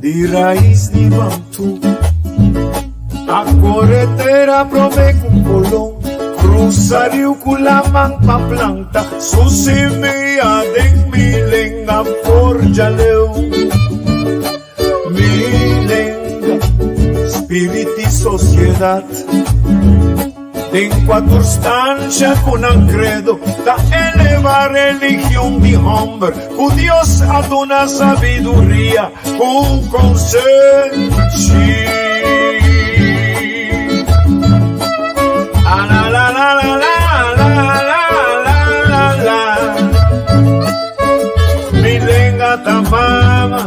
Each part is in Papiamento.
Di rais di Bantú A kore tera promé ku Kolon Krusa riu ku laman pa planta Su simia den mi lenga forja leu Mi lenga, spirit di sosiedat Den kua tur stansha ku nan kredo ta eleva religion di hòmber ku Dios a duna sabiduria ku konsenshi. Mi lenga ta mama,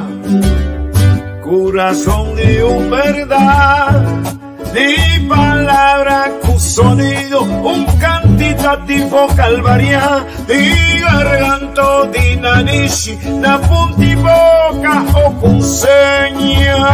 kurason di un bèrdat. Di palabra cu sonido, un cantitativo calvaria, di garganto di nanishi, na punti boca o cu seña.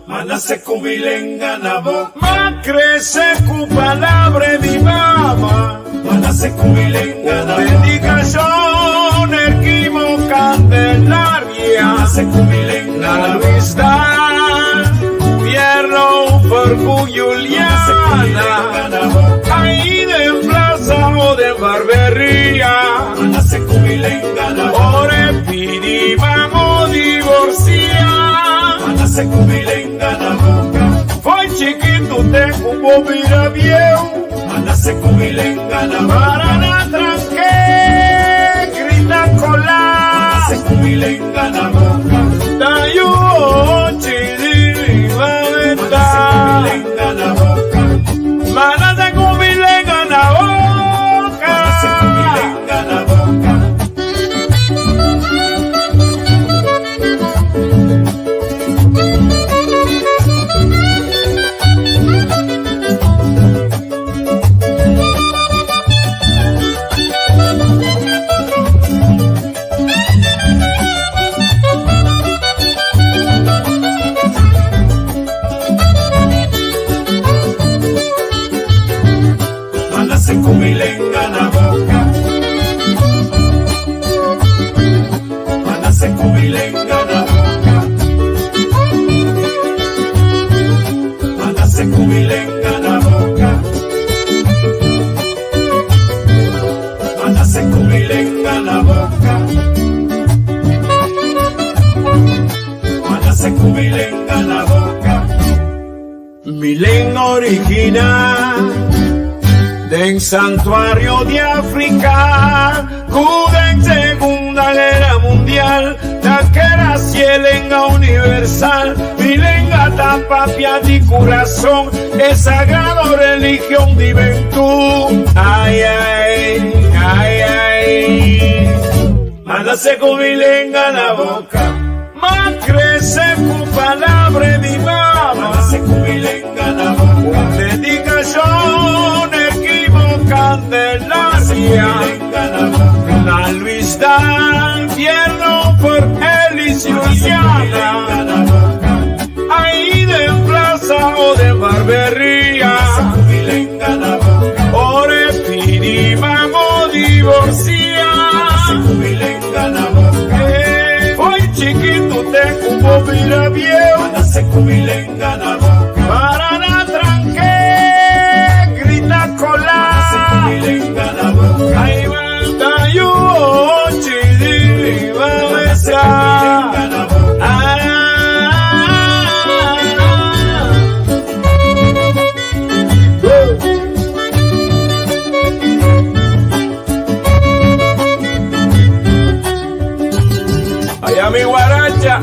Ma nace cu mi lenga na boca. Ma crece cu palabra di mama. Ma nace cu mi lenga na boca. Dedicacion Erquimo Candelaria. Ma nace cu mi lenga na boca. Luis Dan Fierro Forcu Juliana. Ahí den plaza o den barberia. Ma nace cu mi lenga na boca. Ore pidi vamos divorcia. Ma nace cu mi lenga na boca. Foi chiquito te cu bo bira bieu. Manase ku mi lenga na boka. Para na tranke, grita kola. Manase ku mi lenga na boka. Tayu ochi di riba meta. Manase ku mi lenga na boka. Manase ku mi lenga na boka. Manase ku mi lenga na boka. Manase ku mi lenga na boka. Manase ku mi lenga na boka. Manase ku mi lenga na boka. Manase ku mi lenga na boka. Manase ku mi lenga na boka. Mi lenga original den santuario di Africa ku den Segunda Guera Mundial ta keda si e lenga universal. Mi lenga ta papia di kurason e sagrado religion di Bentú. Ai ai, ai ai. Manase ku mi lenga na boka. Ma crece cu palabra di mama. Manase cu mi lenga na boca. Un dedicacion equivo Candelaria. Na Luis Dan Fierro por Elis Juliana. Ahí den plaza o den barbería. Ore pidi vamos divorcia. Foi chiquito te cu bo bira bieu. Para na tranke grita cola. Ahí va tayu ochi di riba mesa. Allá mi guaracha.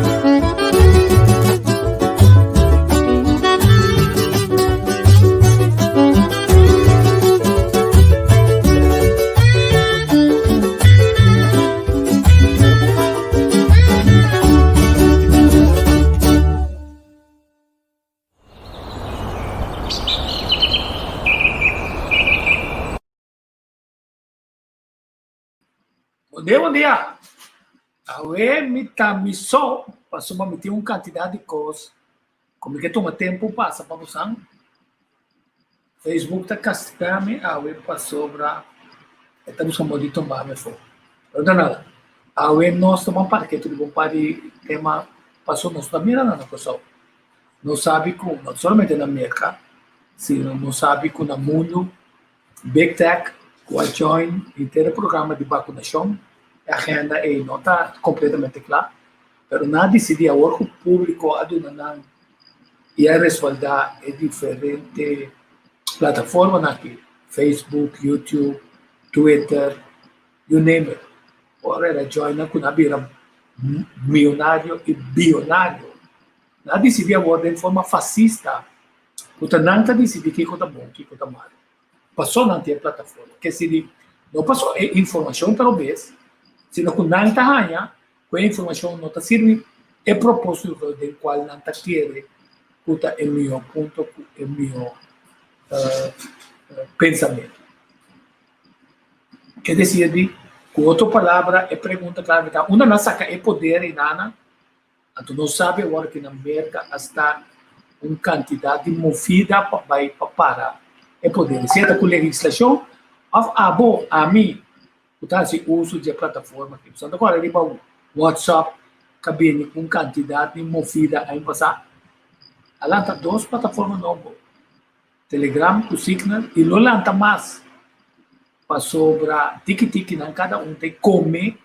Bon dia, bon dia. Awe mi ta mi so, pasobra mi tin un kantidat di kos ku mi ke tuma tempu pasa pa bosan. Facebook ta kastigá mi awe pasobra e ta buska modo di tumba mi afó. Pero no ta nada. Awe nos ta ban parke tur bon par di tema paso nos ta mira na Kòrsou. Nos sabi ku no solamente na Merka, sino nos sabi ku na mundu Big Tech ku a join henter e programa di bakunashon, e agenda ei no ta kompletamente kla, pero nan a disidí awor ku públiko a duna nan i a respaldá e diferente plataformanan aki, Facebook, YouTube, Twitter, you name it. Ora el a join nan ku nan a bira mionario i bionario. Nan a disidí awor den forma fasista ku ta nan ta disidí kiko ta bon, kiko ta mal. Paso nan tin e plataforma. Ke si di no paso e informashon ta robes, sino ku nan ta haña ku e informashon no ta sirbi e propósito den kual nan ta kere ku ta e mihó punto, ku e mihó pensamentu. Ke desir di, ku otro palabra, e pregunta klave ta, unda nan saka e poder einana? Anto nos sabi awor ki na Merka a sta un kantidat di movida pa bai pa para e poder. Sea ta ku legislashon òf abo, ami, ku ta hasi uso di e plataforma aki. Pasobra ta kòrda riba WhatsApp ka bini ku un kantidat di movida aña pasá. A lanta dos plataforma nobo. Telegram ku Signal i lo lanta mas pasobra tiki tiki nan kada un ta kome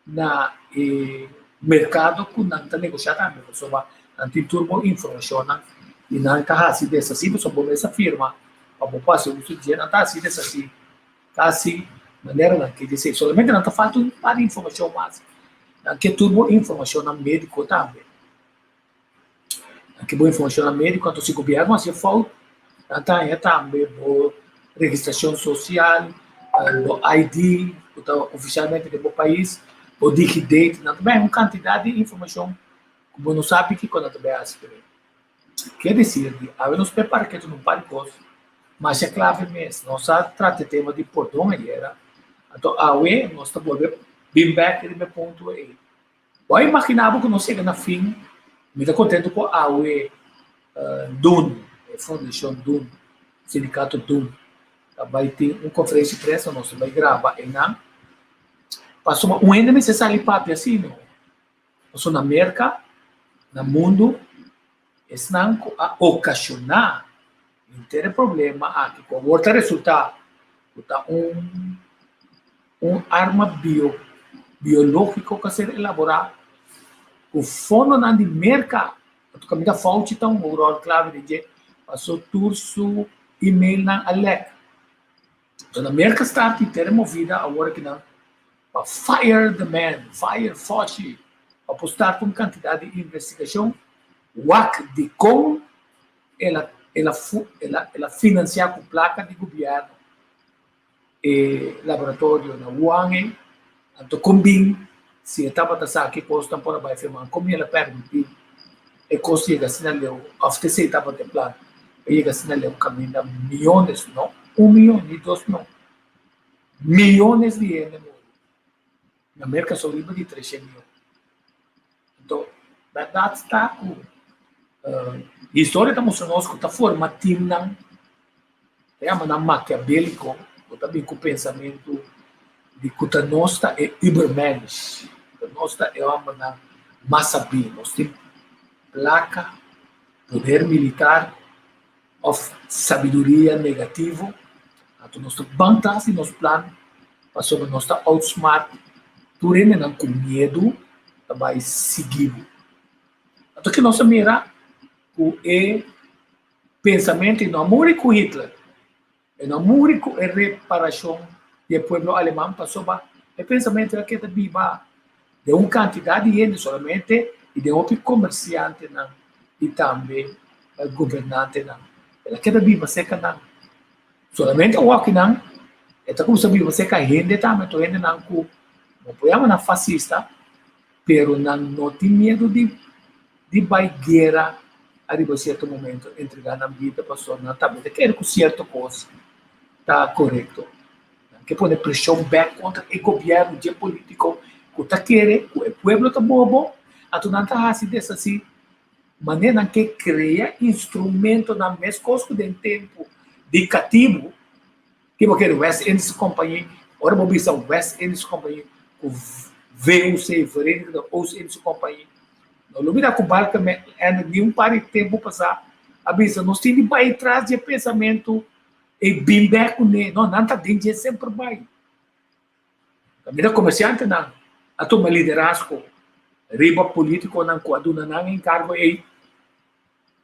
na e merkado ku nan ta negoshá tambe pasobra nan tin tur bo informashonnan i nan ta hasi desasí pasobra bo mes a firma pa bo por hasi uso di dje nan ta hasi desasí kasi manera nan ke djesei solamente nan ta falta un par di informashon mas nan ke tur bo informashonnan médiko tambe. Nan ke bo informashonnan médiko, anto si gobièrnu hasi e fout, nan ta haña tambe bo registrashon sosial, bo ID ku ta ofishalmente den bo pais, bo DigiD, nan ta bai haña un kantidat di informashon ku bo no sabi kiko nan ta bai hasi ku e. Ke desir di awe nos prepara ketu un par di kos masha klave mes. Nos a trata e tema di pordon ayera, anto awe nos ta bolbe bin bèk riba e punto ei. Bo a imaginá bo ku nos yega na fin? Mi ta kontentu ku awe Dun, e fundashon Dun, sindikato Dun, ta bai tin un konferensia di prensa, nos ta bai graba einan. Pasobra un hende mester sali papia asina, pasobra na Merka, na mundu, esnan ku a okashoná henter e problema aki, ku awor ta resultá ku ta un Un arma bio biológiko ku a ser elaborá ku fondonan di Merka. Pasobra kaminda Fauci ta un ròl klave den dje, paso tur su emailnan a lèk. So na Merka sta tin tera movida awor akinan pa fire the man, fire Fauci, pa por start un kantidat di investigashon wak dikon el a el a el a finansiá ku plaka di gobièrnu e laboratorio na Wuhan ei, anto kon bin si e tabata sa ki kosnan por a bai firma, kon el a permití e kos yega asina leu òf te esei tabata e plan pa yega asina leu kaminda miónes, no un mion ni dos mion, miónes di hende muri. Na Merka so riba di treshen mion. Anto bèrdat ta ku historia ta mustra nos ku ta forma timnan Ta yama nan makiabéliko, bo ta bin ku pensamentu di ku ta nos ta e übermensch, ku ta nos ta e hòmbernan mas sabí, nos tin plaka, poder militar òf sabiduria negativo, anto nos ta ban tras di nos plan pasobra nos ta outsmart tur hendenan ku miedu ta bai sigui bo. Anto ke nos a mira ku e Pensamentu i no a muri ku Hitler. E no a muri ku e reparashon di e pueblo aleman pasobra e pensamentu a keda biba den un kantidat di hende solamente i den hopi komersiantenan i tambe gobernantenan. El a keda biba serka nan. Solamente awokinan e ta kuminsá biba serka hende tambe, tur hendenan ku no por yama nan fasista pero nan no tin miedu di di bai guera ariba cierto momento entrega nan bida pasobra nan tambe ta kere cu cierto cos ta corecto. Nan ke pone presion bek contra e gobierno dje politico cu ta kere cu e pueblo ta bobo, anto nan ta haci desasi manera nan ke crea instrumentonan mescos cu den tempo di catibu. Ki bo kere West Indies Company, ora bo bisa West Indies Company ku VOC, Verenigde Oost-Indische Compagnie. No lubida ku Balkenende ni un par di tempu pasá a bisa nos tin di bai tras di e pensamentu ei bin bek kuné. No, nan ta den dje semper bai. Kaminda komersiantenan a tuma liderazgo riba polítikonan ku a duna nan enkargo ei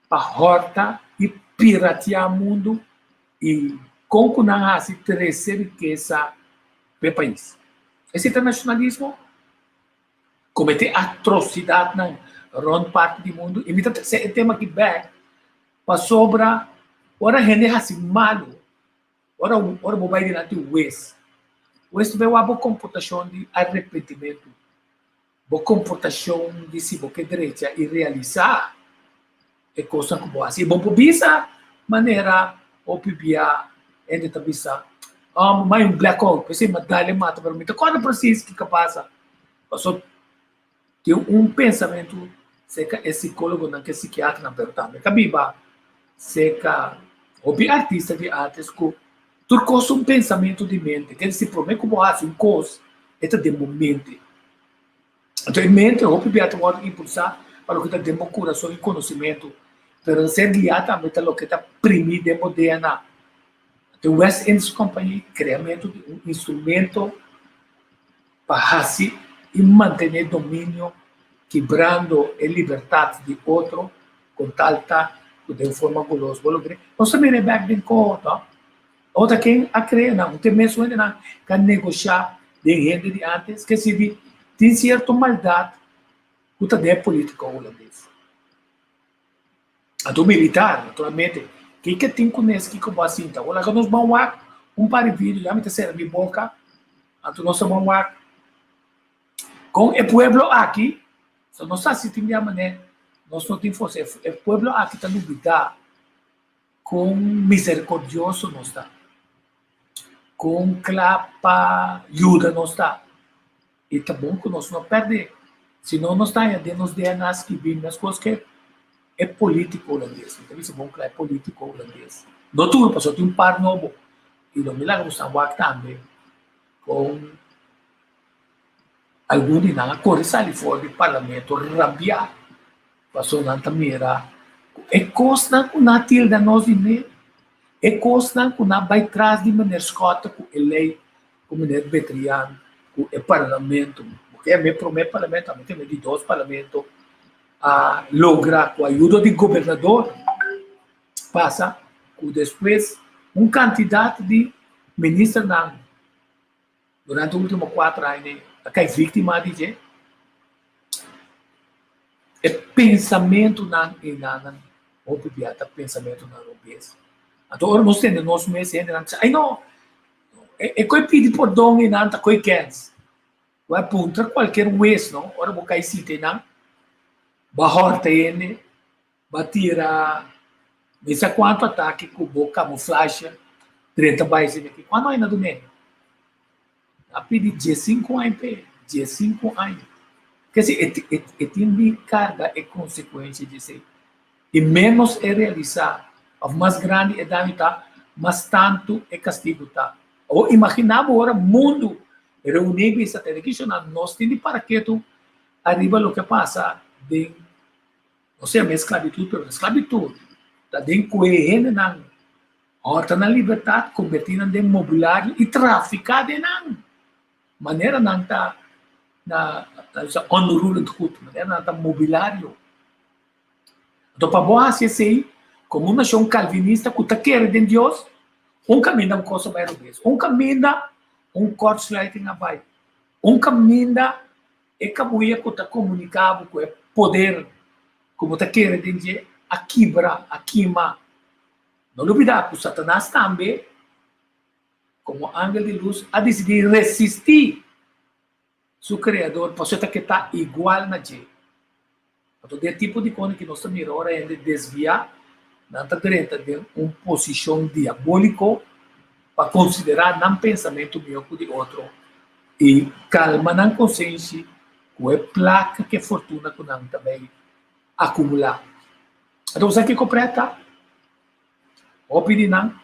pa hòrta i piratiá mundu i kon ku nan hasi trese rikesa pa e pais. Esei ta nashonalismo? Kometé atrosidatnan rònt parti di mundu. I mi ta trese e tema aki bèk pasobra ora hende hasi malu, ora ora bo bai dilanti hues, hues ta bai wak bo komportashon di arepentimentu, bo komportashon di si bo ke drecha i realisá e kosnan ku bo hasi. I bo por bisa manera hopi bia hende ta bisa, Oh, mi a un blackout, p'esei mi a dal e mata, pero mi ta kòrda presis kiko a pasa. Pasobra tin un pensamentu serka e sikólogonan ku e sikiatranan, pero tambe ta biba serka hopi artista di arte ku tur kos ta un pensamentu di mente. Ker disi promé ku bo hasi un kos e ta den bo mente. Anto e mente hopi bia ta wòrdu impulsá pa loke ta den bo kurason i konosementu, pero ta ser guiá tambe ta loke ta primí den bo DNA. Anto e West Indies Company kreamentu di un instrumento pa hasi i mantené dominio kibrando e libertat di otro kon tal ta ku den forma golos bo lo kre. Nos ta mira e bèk den koho to. Ota ken a krea nan, un te mesun hendenan ku a negoshá den hende di ántes, ke sibi tin sierto maldat ku ta den e polítika hulandes. Anto militar, naturalmente, kiko tin kunes kiko bo a sinta? Bo laga nos ban wak un par di video, ya mi ta sera mi boka, anto nos ta ban wak kon e pueblo aki, so nos ta hasi tin di a manera, nos no tin forsa, e pueblo aki ta lubidá. Kon miserikordioso nos ta, kon kla pa yuda nos ta. I ta bon ku nos no pèrdè, sino nos ta haña den nos DNA skibí meskos ku e polítiko hulandes. Mi ta bisa bon kla e polítiko hulandes. No tur, pasobra tin un par nobo. I lo mi laga boso wak tambe kon algun di nan a kore sali for di parlamento rabiá. Pasobra nan ta mira ku e kosnan ku nan a tilda nos di me, e kosnan ku nan a bai tras di meneer Schotte ku e lei ku meneer Betrian ku e parlamento, porque e prome parlamento, ami ta di dos parlamento a logra ku ayudo di gobernador pasa ku despues un kantidat di ministernan Durante ultimo cuatro aña a cay victima di dje. E pensamentonan enanan hopi bia ta pensamentonan robes. Anto ora nos tende nos mes hendenan ta bisa, ay no, e koe pidi pordon enan ta koe kens. Bo a puntra cualkier hues no, ora bo cay sita enan, bo a horta hende, Bo a tira mi sa cuanto atake cu bo camuflaje drenta bai esaki aki. Cuando aña na dun'e? A pidi diescinco aña p'e, diescinco aña. Kesi e e e tin di carga e consecuencia di esey. Y menos e realisa of mas grandi e daño ta, mas tanto e castigo ta. Awor imagina bo ora mundo reuni bisa tene kishonan nos tin di para ketu ariba loke a pasa den. No sea mi esklabitut, pero esklabitut ta den ku e hendenan hòrta nan libertat, kombertí nan den mobilario i trafiká den nan. Manera nan ta na ta onroerend goed, manera nan ta mobilario. Anto pa bo hasi esei, komo un nashon kalvinista ku ta kere den Dios, un kaminda un kos a bai robes, un kaminda un kortsluiting a bai, un kaminda E kabuya ku ta komuniká bo ku e poder ku bo ta kere den dje a kibra, a kima. No lubidá ku Satanas tambe, komo angel di lus, a disidí resistí su Kreador pasobra e ta ke ta igual na dje. Anto den e tipo di kos ku nos ta mira ora hende desviá, nan ta drenta den un posishon diabóliko pa konsiderá nan pensamentu mihó ku di otro i kalma nan konsenshi ku e plaka ku e fortuna ku nan ta bai akumulá. Anto bo sa kiko prèt ta? Hopi di nan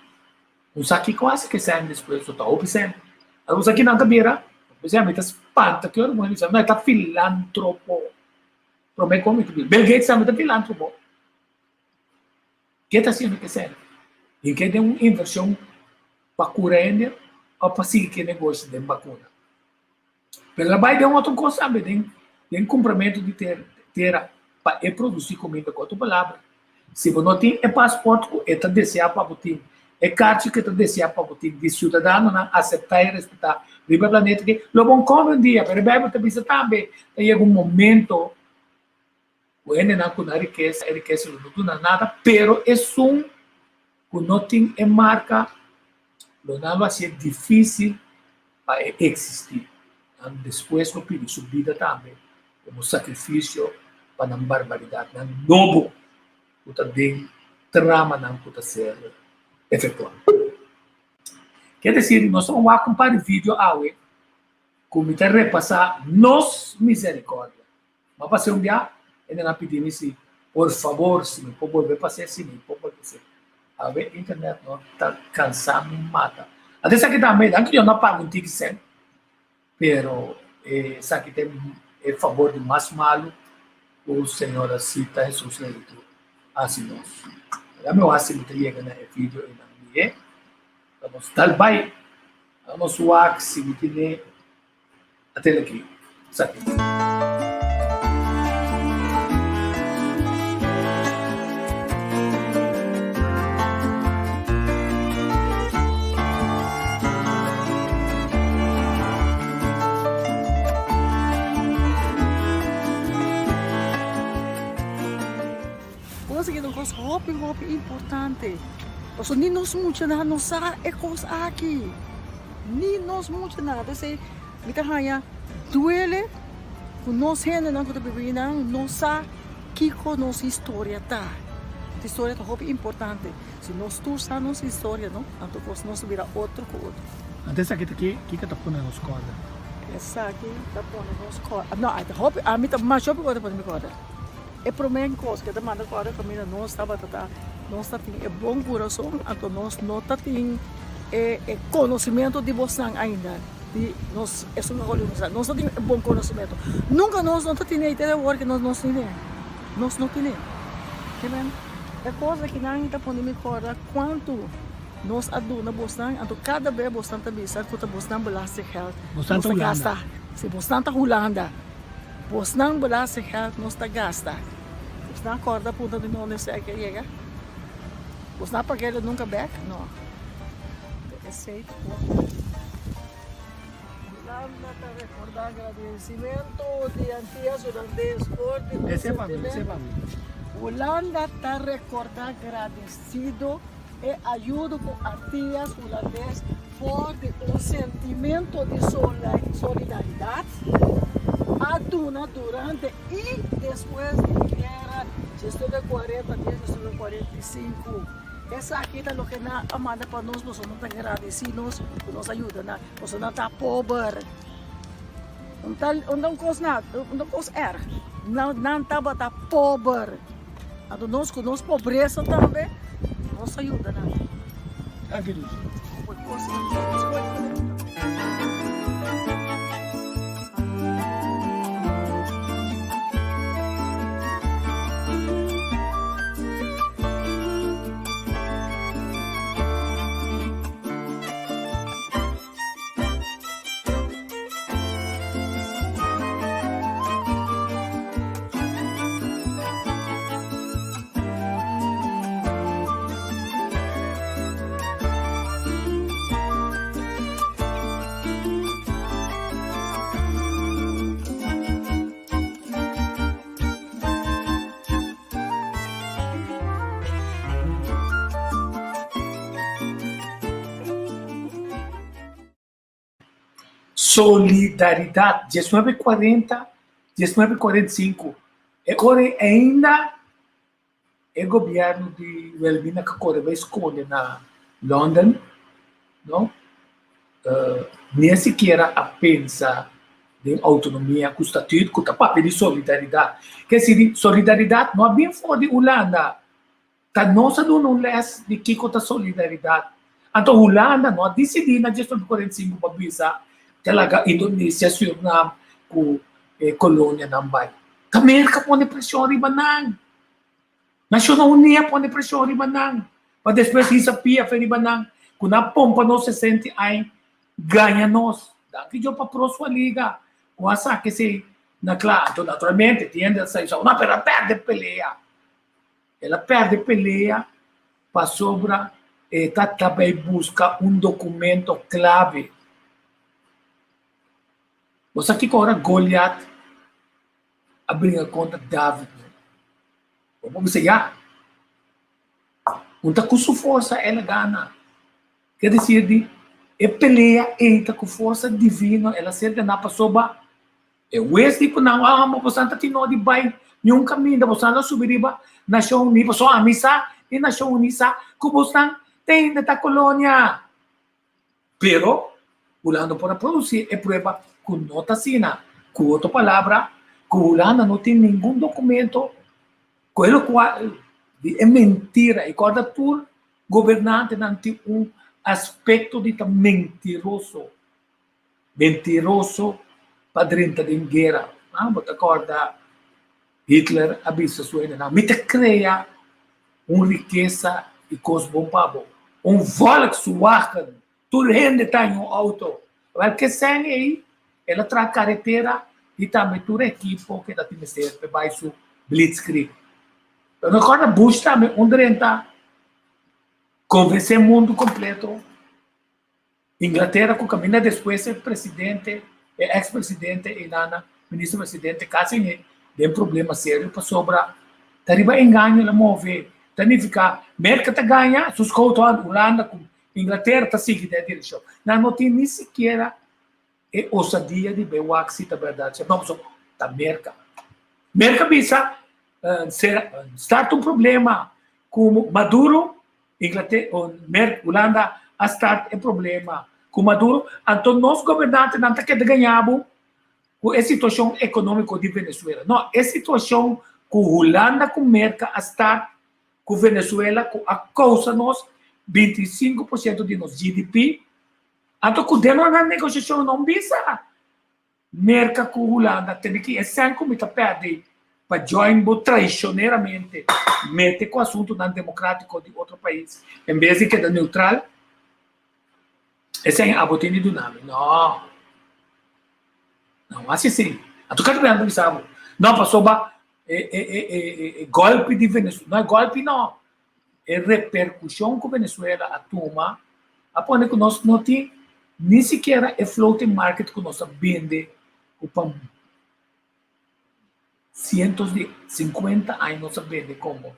no sa kiko hasi ku e sèn despues, so ta hopi sèn. Anto bo sa ki nan ta bira? P'esei ami ta spanta ki ora ku mi bisa, no, e ta filantropo. Promé kon mi ta bisa, Bill Gates tambe ta filantropo. Ke ta hasiendo ku esei? I ke den un invershon pa kura hende òf pa sigui ku e negoshi den bakuna? Pero el a bai den otro kos tambe, den den kumpramentu di tera pa e produsí kuminda. Ku otro palabra, si bo no tin e paspòrt ku e ta deseá pa bo tin, e karchi ku e ta deseá pa bo tin di siudadanonan aseptá i respetá riba e planeta aki, lo bo kome un dia. Pero e Beibel ta bisa tambe, ta yega un momento ku hendenan ku nan rikesa, e rikesa lo no duna nada, pero esun ku no tin e marka, lo nan lo hasié difísil pa e eksistí. Nan despues lo pidi su bida tambe komo sakrifisio pa nan barbaridatnan nobo ku ta den tramanan ku ta ser efektuá. Ke desir, nos ta wak un par di video awe ku mi ta repasá nos miserikòrdia. M'a pas'é un bia, hende nan pidi mi si por fabor si mi por bolbe pas'é, si mi por bolbe pas'é. Awe internet no ta kansa mi mata. Anto esaki tambe, danki Dios no a paga un tiki sèn, pero esaki ta e fabor di mas malu ku Señor a sita Hesus Lelitu hasi nos. Laga mi wak si mi ta yega na e video einan mihé. Ta nos dal bai, laga nos wak si mi tene. Atel aki, esaki. Kos aki ta un kos hopi hopi importante pasobra ni nos muchanan no sa e kos aki. Ni nos muchanan. P'esei mi ta haña duele ku nos hendenan ku ta biba einan no sa kiko nos historia ta. Nos historia ta hopi importante. Si nos tur sa nos historia no, anto kos nos ta bira otro ku otro. Anto esaki ta ke? Kiko ta pone nos kòrda? Esaki ta pone nos kòrda. No, a ta hopi, ami ta masha hopi kos ta pone mi kòrda. E promé kos ku e ta manda kòrda kaminda nos tabata ta, nos ta tin e bon kurason, anto nos no ta tin e e konosimentu di bosnan ainda, di nos esun ku nos nos no tin e bon konosimentu. Nunka nos no ta tene te awor ke nos no tene, nos no tene. Kimen e kos akinan ta pone mi kòrda kuantu nos a duna bosnan, anto kada bes bosnan ta bisa ku ta bosnan belastinggeld nos ta gasta. Si bosnan ta Hulanda. Bosnan belastinggeld nos ta gasta. Bosnan corda punta di donde esey a yega? Bosnan a pag'e nunca bek? No. Esey ta bon. Hulanda ta recorda agradecimento di Antillas Hulandes for di un sentimento. Hulanda ta recorda gradecido e ayudo cu Antillas Hulandes For di un sentimento di solidaridad a duna durante y despues di guera diesnuebe cuarenta, diesnuebe cuarenta y sinku. Esaki ta loke nan a manda pa nos, pasobra nan ta gradeci nos ku nos a yuda nan, pasobra nan ta pober. Un ta un kos na, un kos erg, nan tabata pober. Anto nos ku nos pobresa tambe nos a yuda nan. Danki Dios. Solidaridat, diesnuebe kuarenta, diesnuebe kuarenta i sinku, e ora ainda e gobièrnu di Wilhelmina ke kore bai skonde na London, no, ni sikiera a pensa den outonomia ku statut ku ta papia di solidaridat. Ke si solidaridat no a bin for di Hulanda. Ta nos a duna un les di kiko ta solidaridat. Anto Hulanda no a disidí na diesnuebe kuarenta i sinku pa bisa. Ta laga Indonesia, Surinam ku e kolonianan bai. Ta Merka pone preshon riba nan. Nashonnan Uní a pone preshon riba nan pa despues hisa pia fe riba nan ku nan pompa nos sesenta aña gaña nos. Danki Dios pa Pro Swaliga ku a saka esei na kla. Anto naturalmente tin hende a sa bisa, no pero a pèrdè pelea. El a pèrdè pelea pasobra e ta ta bai buska un dokumento klave. Bo sa kiko ora Goliat a bringa kontra David no? Bo por bisa ya. Un ta ku su forsa el a gana. Ke desir di e pelea ei ta ku forsa divino el a ser ganá pasobra e wes di ku nan, ah, bo bosan ta tin no di bai niun kaminda, bosan lo subi riba Nashon Uní, pasobra ami sa i Nashon Uní sa ku bosan ta ainda ta kolonia. Pero, Hulanda por a produsí e prueba ku no ta asina. Ku otro palabra, ku Hulanda no tin ningun dokumento ku e lokual di e mentira. I kòrda tur gobernantenan tin un aspekto di ta mentiroso. Mentiroso pa drenta den guera. Bo ta kòrda Hitler a bisa su hendenan, Mi ta krea un rikesa i kos bon pa bo. Un Volkswagen, tur hende ta haña un outo. Wèl, ke sèn ei, el a traha karetera i tambe tur ekipo ku e ta tin mester pa e bai su blitzkrieg. Pero no kòrda Bush tambe un drenta konvensé mundu kompleto. Inglatera ku kaminda despues e presidente, e ex presidente einana minister presidente kasi ne den problema serio pasobra ta riba engaño el a move. Ta nifiká Merka ta gaña su skouto an Hulanda ku Inglatera ta sigui den e direkshon. Nan no tin ni sikiera e osadia di bai wak si ta bèrdat si no pasobra ta Merka. Merka bisa start un problema ku Maduro Inglaterra, Merk, Hulanda a start e problema ku Maduro, anto nos gobernantenan ta keda gaña bo ku e situashon ekonómiko di Venezuela. No, e situashon ku Hulanda ku Merka a start ku Venezuela ku a kousa nos 25% di nos GDP, anto ku den nan negoshashon no bisa Merka ku Hulanda tene ki e sèn ku mi ta pèrdè pa join bo traicioneramente mete ku asuntunan demokratiko di otro pais en bes di keda neutral, e sèn abo tin di duna mi. No. No hasi esei. Anto kada bes mi ta bisa bo, no pasobra e e e e gòlpi di Venezuela, no e gòlpi no, E repercusion cu Venezuela a tuma a pone cu nos no tin ni sikiera e floating market cu nos a bende cu pa cientos di cincuenta aña nos a bende como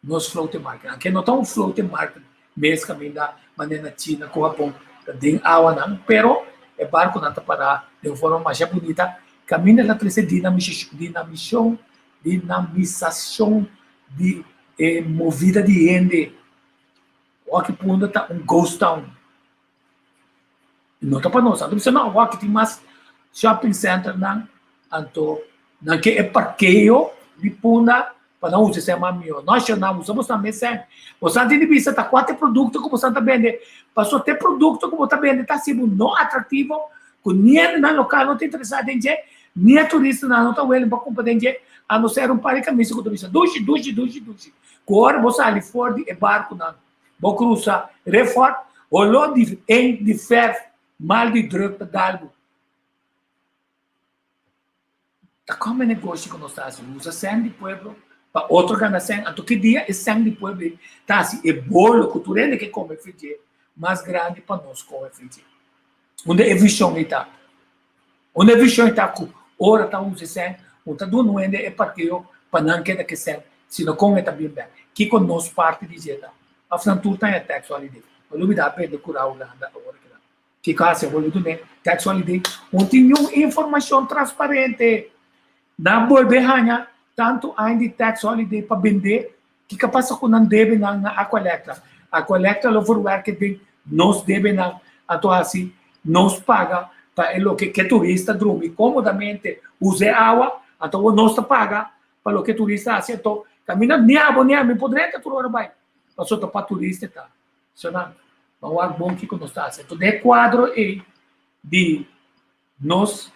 nos floating market. Aunke no ta un floating market mes caminda manera na China cu Japon ta den awanan, pero e barconan ta para den un forma masha bunita caminda ta trece dinamicion dinamisacion di e movida di hende. Waki Punda ta un ghost town. No ta pa nos. Anto bisa no, waki tin mas shopping centernan, anto nan ke e parkeo di Punda pa nan usa esei mas mihó. No asha nan usa bosan mes esei. Bosan tin di bisa ta kua ta e produkto ku bosan ta bende. Pasobra ta e produkto ku bo ta bende ta hasi bo no atraktivo ku ni hendenan lokal no ta interesá den dje, ni e turistanan no ta welen pa kumpra den dje, a no ser un par di kamisa ku ta bisa dushi, dushi, dushi, dushi. Ku ora bo sali for di e barkunan, bo krusa Refort, holó di ink di fèrf mal di drùk ta dal bo. Ta kome negoshi ku nos ta hasi, usa sèn di pueblo pa otro gana sèn. Anto ki dia e sèn di pueblo ei ta hasi e bolo ku tur hende ke kome fridje mas grandi pa nos kome fridje? Unda e vishon ei ta? Unda e vishon ei ta ku ora ta usa e sèn, un ta duna un hende e parkeo pa nan keda ku e sèn, sino kon e ta bin bèk? Kiko nos parti di dje ta? Òf nan tur ta haña tax holiday? Bo lubidá bende kurá Hulanda awor kila. Kiko hasi a bolbe dun'é tax holiday? Un tin niun informashon transparente. Nan bolbe haña tantu aña di tax holiday pa bendé. Kiko a pasa ku nan debenan na Aqualectra? Aqualectra lo verwerke den nos debenan, anto hasi nos paga pa e loke ke turista drumi komodamente, usa e awa, anto awor nos ta paga pa loke turista hasi. Anto kaminda ni abo ni ami por drenta tur ora bai, pasobra ta pa turista e ta. Sra. Ban wak bon kiko nos ta hasi. Anto den e kuadro ei di. Nos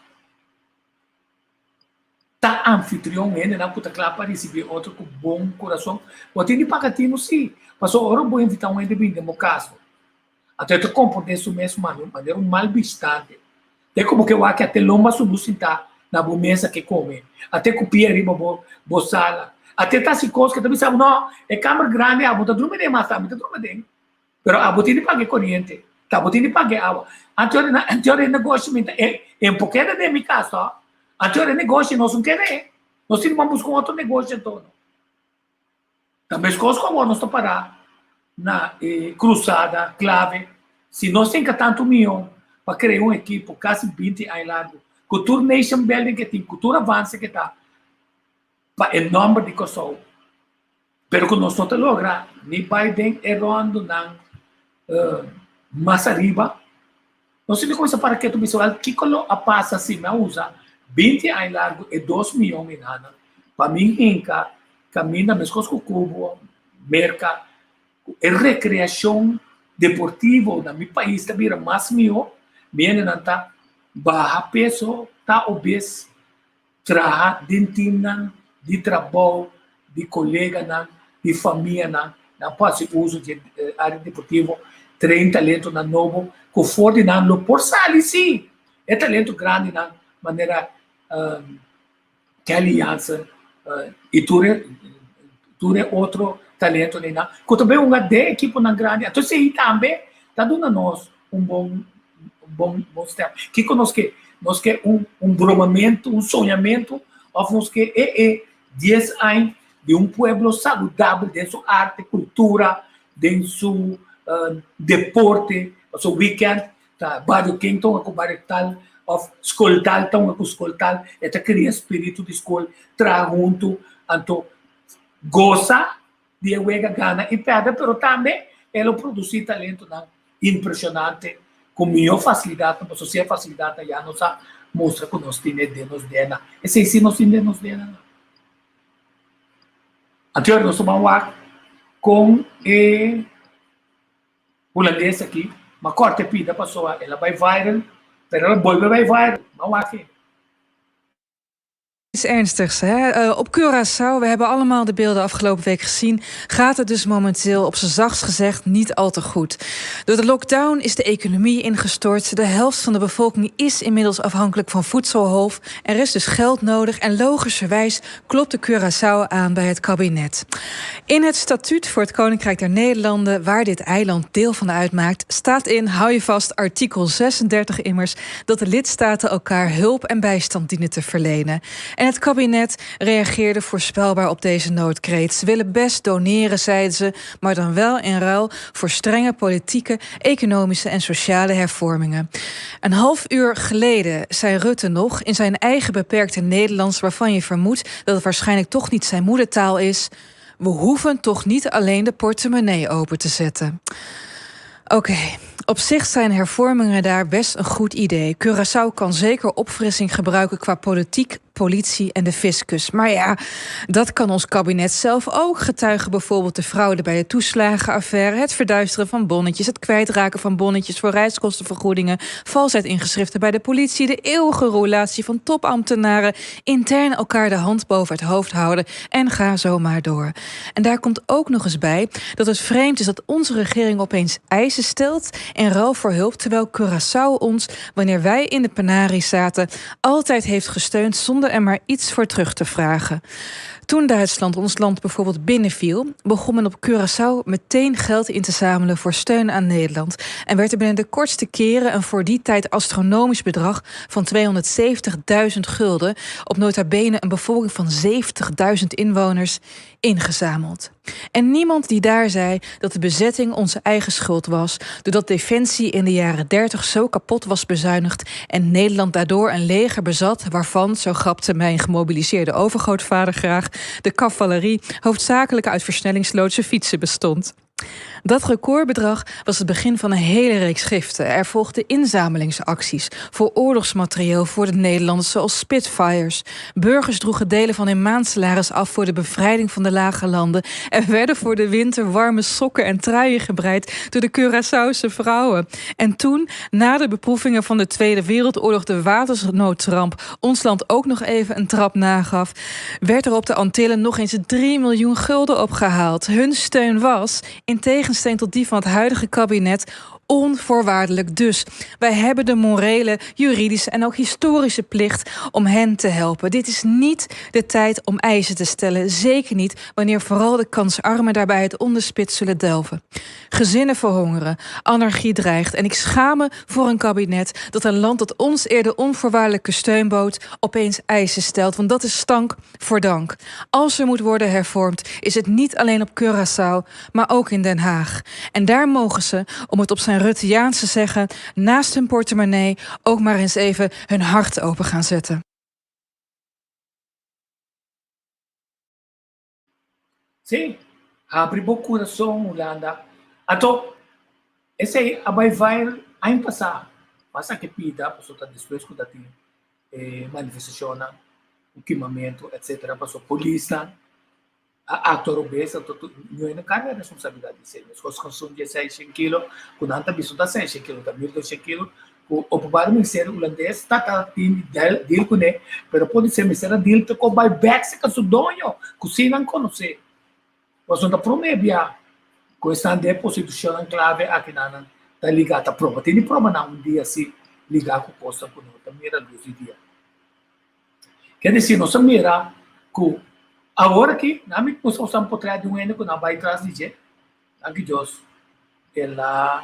ta anfitrion hendenan ku ta kla pa risibí otro ku bon kurason. Bo tin di paga tinu sí, pasobra ora bo invitá un hende bini den bo kas, anto e ta komport'é su mes manera un mal bistante. Te ku bo ke wak ate lomba su bo sintá na bo mesa ke kome, ate ku pia riba bo bo sala, ate ta hasi kos ke ta bisa bo, No, e kamber grandi abo ta drumi den, mas ami ta drumi den. Pero abo tin di paga e koriente, ta abo tin di paga e awa. Anto ora anto ora e negoshi mi ta e e por keda den mi kas to. Anto ora e negoshi nos no keda e. Nos tin di ban buska un otro negoshi anto. Ta meskos ku awor nos ta para na e krusada klave. Si nos tin ka tantu mion pa krea un ekipo kasi binti aña largu ku tur nation building ke tin, ku tur avanse ke ta pa e nòmber di Kòrsou. Pero ku nos no ta logra ni bai den e ròndunan mas ariba, nos tin di kuminsá para ketu bisa, wèl, kiko lo a pasa si mi a usa binti aña largu e dos mion inana pa mi hinka kaminda meskos ku Cuba, Merka, ku e rekreashon deportivo na mi pais ta bira mas mihó, mi hendenan ta baha peso, ta obes. Traha den timnan di trabou, di koleganan, di famianan, nan por hasi uso di e área deportivo, train talentonan nobo ku for di nan lo por sali sí e talento grandinan manera Kelly Jansen i tur e tur e otro talentonan ku ta bin hunga den ekiponan grandi. Anto esei tambe ta duna nos un bon bon bon step. Kiko nos ke? Nos ke un un bromamentu, un soñamentu, òf nos ke e e dies aña di un pueblo saludabel den su arte, kultura, den su deporte, pasobra weekend ta bario ken ta hunga ku bario tal, òf skol tal ta hunga ku skol tal, e ta kria spiritu di skol, traha huntu, anto gosa di e wega gana i pèrdè, pero tambe e lo produsí talentonan impreshonante ku mihó fasilidatnan, pasobra si e fasilidatnan ya nos a mustra ku nos tin e den nos dna. Esei si nos tin den nos dna. Anto nos ta ban wak kon e hulandes aki, ma kòrta e pida pasobra el a bai viral, pero el a bolbe bai viral. Ban wak e. Iets ernstigs, hè? Op Curaçao, we hebben allemaal de beelden afgelopen week gezien, gaat het dus momenteel op z'n zachtst gezegd niet al te goed. Door de lockdown is de economie ingestort. De helft van de bevolking is inmiddels afhankelijk van voedselhulp. Er is dus geld nodig en logischerwijs klopt de Curaçao aan bij het kabinet. In het statuut voor het Koninkrijk der Nederlanden, waar dit eiland deel van uitmaakt, staat in, hou je vast, artikel 36 immers, dat de lidstaten elkaar hulp en bijstand dienen te verlenen. En het kabinet reageerde voorspelbaar op deze noodkreet. Ze willen best doneren, zeiden ze, maar dan wel in ruil voor strenge politieke, economische en sociale hervormingen. Een half uur geleden zei Rutte nog in zijn eigen beperkte Nederlands, waarvan je vermoedt dat het waarschijnlijk toch niet zijn moedertaal is: We hoeven toch niet alleen de portemonnee open te zetten. Oké, op zich zijn hervormingen daar best een goed idee. Curaçao kan zeker opfrissing gebruiken qua politiek, politie en de fiscus. Maar ja, dat kan ons kabinet zelf ook. Getuigen bijvoorbeeld de fraude bij de toeslagenaffaire, het verduisteren van bonnetjes, het kwijtraken van bonnetjes voor reiskostenvergoedingen, valsheid in geschriften bij de politie, de eeuwige roulatie van topambtenaren, intern elkaar de hand boven het hoofd houden en ga zo maar door. En daar komt ook nog eens bij dat het vreemd is dat onze regering opeens eisen stelt in ruil voor hulp, terwijl Curaçao ons, wanneer wij in de penarie zaten, altijd heeft gesteund zonder er maar iets voor terug te vragen. Toen Duitsland ons land bijvoorbeeld binnenviel, begon men op Curaçao meteen geld in te zamelen voor steun aan Nederland. En werd er binnen de kortste keren een voor die tijd astronomisch bedrag van 270.000 gulden op nota bene een bevolking van 70.000 inwoners ingezameld. En niemand die daar zei dat de bezetting onze eigen schuld was, doordat Defensie in de jaren 30 zo kapot was bezuinigd en Nederland daardoor een leger bezat waarvan, zo grapte mijn gemobiliseerde overgrootvader graag, de cavalerie hoofdzakelijk uit versnellingsloodse fietsen bestond. Dat recordbedrag was het begin van een hele reeks giften. Er volgden inzamelingsacties voor oorlogsmaterieel voor de Nederlanders zoals Spitfires. Burgers droegen delen van hun maandsalaris af voor de bevrijding van de lage landen. Er werden voor de winter warme sokken en truien gebreid door de Curaçaose vrouwen. En toen, na de beproevingen van de Tweede Wereldoorlog, de watersnoodramp, ons land ook nog even een trap nagaf, werd er op de Antillen nog eens 3 miljoen gulden opgehaald. Hun steun was, in tegenstelling tot die van het huidige kabinet, onvoorwaardelijk. Dus wij hebben de morele, juridische en ook historische plicht om hen te helpen. Dit is niet de tijd om eisen te stellen. Zeker niet wanneer vooral de kansarmen daarbij het onderspit zullen delven. Gezinnen verhongeren, anarchie dreigt. En ik schaam me voor een kabinet dat een land dat ons eerder onvoorwaardelijke steun bood, opeens eisen stelt. Want dat is stank voor dank. Als er moet worden hervormd, is het niet alleen op Curaçao, maar ook in Den Haag. En daar mogen ze, om het op zijn Rutteaans te zeggen, naast hun portemonnee ook maar eens even hun hart open gaan zetten. Sí, habri bo kurason Hulanda. Anto, esei a bai viral aña pasá. Pasa ke pida, pasobra ta despues ku ta tin e manifestashonnan, ku kimamentu, etsetera, pasobra polisnan a aktua robes, anto tur ñoe no karga e responsabilidat di esei. Meskos ku esun di e seishen kilo, ku nan ta bisa no ta seishen kilo, ta 1200 kilo, ku Openbaar Ministerio Hulandes ta ta tin di deal kuné, pero podisé mester a deal ta ku bai bèk serka su doño, ku si nan konosé. Pasobra no ta promé bia ku esnan den e positushonnan klave aki nan ta ligá, ta proba. Tin di proba nan un dia si ligá ku kosnan ku no ta mira lus di dia. Ke desi nos a mira ku awor aki nan mi puso usa un potret di un hende ku nan bai tras di dje, danki Dios el a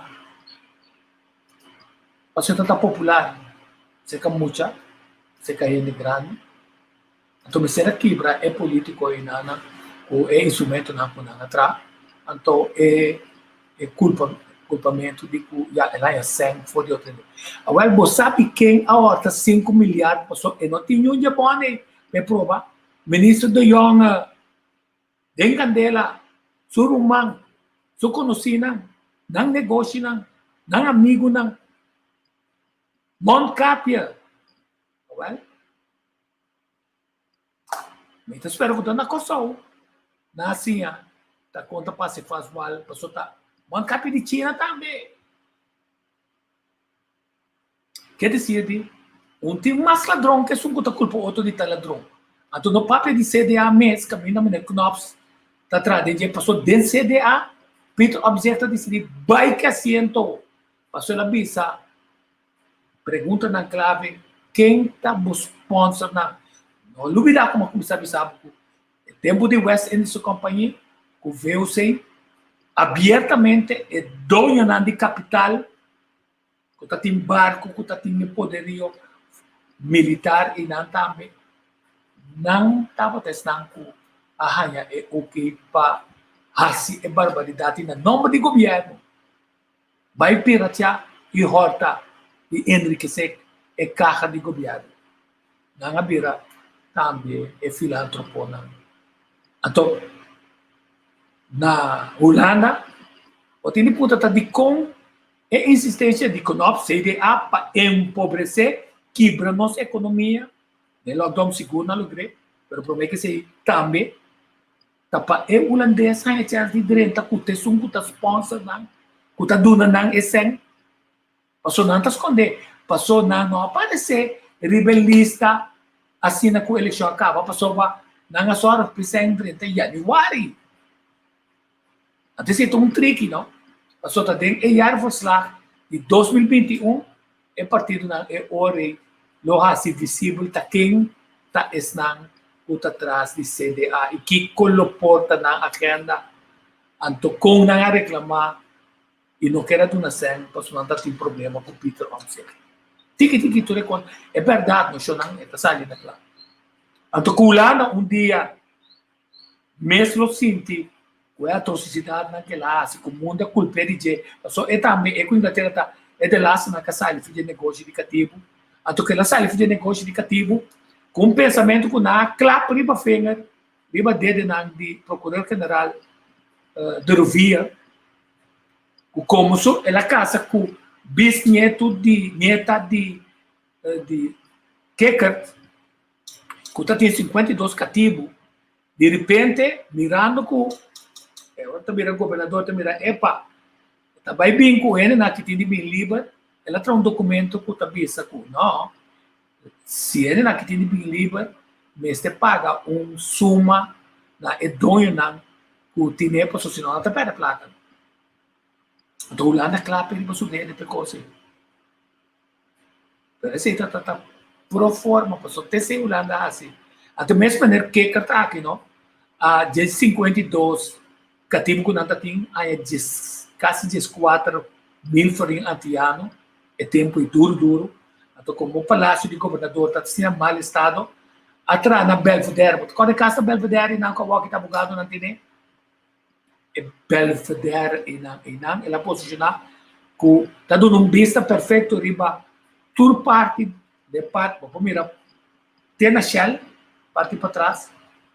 pasobra ta popular serka mucha, serka hende grandi. Anto mester a kibra e politico einanan ku e instrumentonan ku nan a traha, anto e e culpa culpamento di cu ya el haya sèn for di otro hende. Awel bo sabi ken a horta sinku miliard paso e no tin niun dje bon ei pa e proba. Minister de Jonge den candela, su ruman, su conocinan, nan negoshinan, nan amigunan, Mondkapje. Awel. Mi ta spera ku ta na Kòrsou nan a siña ta kon ta pasa e faswal pasobra ta bo kapi di China tambe. Ke desir di un tin mas ladron ke esun ku ta kulpa otro di ta ladron. Anto no papia di CDA mes kaminda meneer Knops ta traha den dje pasobra den CDA Pieter Omtzigt ta disidí bai ke asiento pasobra el a bisa Preguntanan clave, Ken ta bo sponsornan? No lubida como a cuminsa bisa bo cu e tempo di West Indische Compagnie cu VOC abiertamente e doñonan di capital cu ta tin barco, cu ta tin e poderio militar y nan tambe, nan tabata esnan cu a haya e ok pa haci e barbaridad y na nomber di gobierno. Bai pirateá i hòrta i enrikesé e kaha di gobièrnu. Nan a bira tambe e filantroponan. Anto, na Hulanda, bo tin di puntra ta dikon e insistensia di Knops, CDA, pa empobresé, kibra nos ekonomia. Den lockdown sigur nan logr'é, pero promé ke esei tambe Ta pa e hulandes haña chèns di drenta ku ta esun ku ta sponsor nan, ku ta duna nan e sèn. Paso nan ta skondé, paso nan no a paresé riba e lista asina ku elekshon a kaba, pasobra nan a sòru pa e sèn drenta yanüari. Anto esei ta un triki, no? Paso ta den e jaarverslag di 2021 E partidonan e ora ei lo hasi visibel ta ken ta esnan ku ta tras di CDA i kiko lo por ta nan agenda. Anto kon nan a reklamá i no ker a duna sèn pasobra nan ta tin problema ku Pieter Omtzigt. Tiki tiki tur e kos e bèrdat no shonnan e ta sali na kla. Anto ku Hulanda un dia mes lo sinti ku e atrosidatnan ku el a hasi, ku mundu a kulp'é di dje, pasobra e tambe, e ku Inglatera ta e de lasternan ku a sali for di e negoshi di katibu. Anto ku el a sali for di e negoshi di katibu ku un pensamentu ku nan a klap riba finger, riba dedenan di Prokuror General de Rovia. Ku komo su el a kasa ku bisnietu di nieta di di Kikkert, ku ta tin 52 katibu, di repente mirando ku e ora ta bira gobernador ta mira epa ta bai bin ku hendenan ki tin di bin liber, el a traha un dokumento ku ta bisa ku no, si hendenan ki tin di bin liber mester paga un suma na e doñonan ku tine pasobra si no nan ta pèrdè plaka. Anto Hulanda kla p'e riba su dede p'e kos ei. Pero esei ta ta ta pro forma pasobra te esei Hulanda a hasi. Anto mes manera Kikkert ta aki no, a dje 52 katibu ku nan ta tin aña djes kasi 14,000 florin antiano e tempu ei duru duru. Anto komo palasio di gobernador ta asina mal estado a traha na Belvedere. Bo ta kòrda e kas na Belvedere einan ku awor ki ta abogadonan tene? E Belvedere einan einan el a posishoná ku ta duna un bista perfekto riba tur parti den parti bo por mira te na Shell parti patras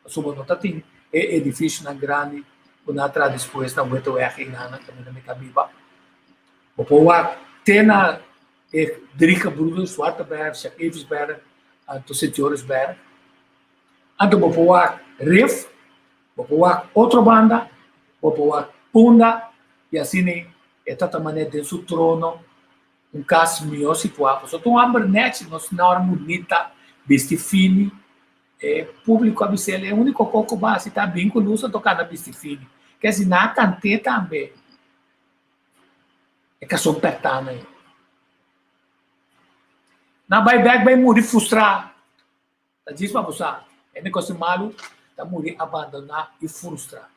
pasobra bo no ta tin e edifisionan grandi ku nan a traha despues na Weteweg einan nan kaminda mi ta biba bo por wak te na e Drie Gebroeders, Zwarteberg, Sint-Eefsberg anto Sint-Jorisberg anto bo por wak Rif. Bo por wak otro banda, bo por wak Punda, i asina e ta ta manera den su trono, un kas mihó situá. Pasobra ta un hòmber nèchi, nos na ora bunita, bisti fini. E públiko a bis'el, e úniko kos ku bo hasi ta bin ku lus anto kanda bisti fini. Ke si nan a kant'é tambe, e kason pèrtá na e. Nan bai bèk bai muri frustrá. Ta djis pa bo sa, hende ku hasi malu ta muri abandoná i frustrá.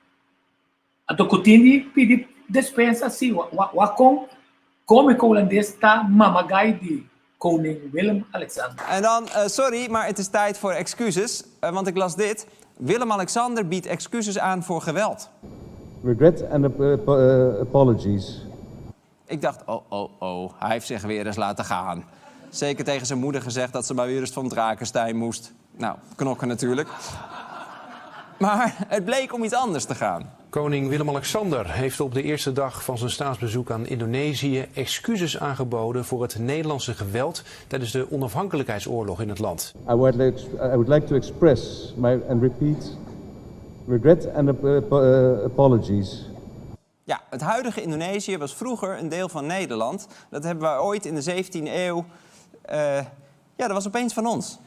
Anto ku tin di pidi despensa si wak kon kómiko hulandes ta mamagai di koning Willem-Alexander. En dan, sorry, maar het is tijd voor excuses, want ik las dit, Willem-Alexander biedt excuses aan voor geweld. Regret and apologies. Ik dacht, oh, oh, oh, hij heeft zich weer eens laten gaan. Zeker tegen zijn moeder gezegd dat ze maar weer eens van Drakenstein moest. Nou, knokken natuurlijk. Maar het bleek om iets anders te gaan. Koning Willem-Alexander heeft op de eerste dag van zijn staatsbezoek aan Indonesië excuses aangeboden voor het Nederlandse geweld tijdens de onafhankelijkheidsoorlog in het land. I would like, I would like to express my and repeat regret and apologies. Ja, het huidige Indonesië was vroeger een deel van Nederland. Dat hebben wij ooit in de 17e eeuw. Ja, dat was opeens van ons.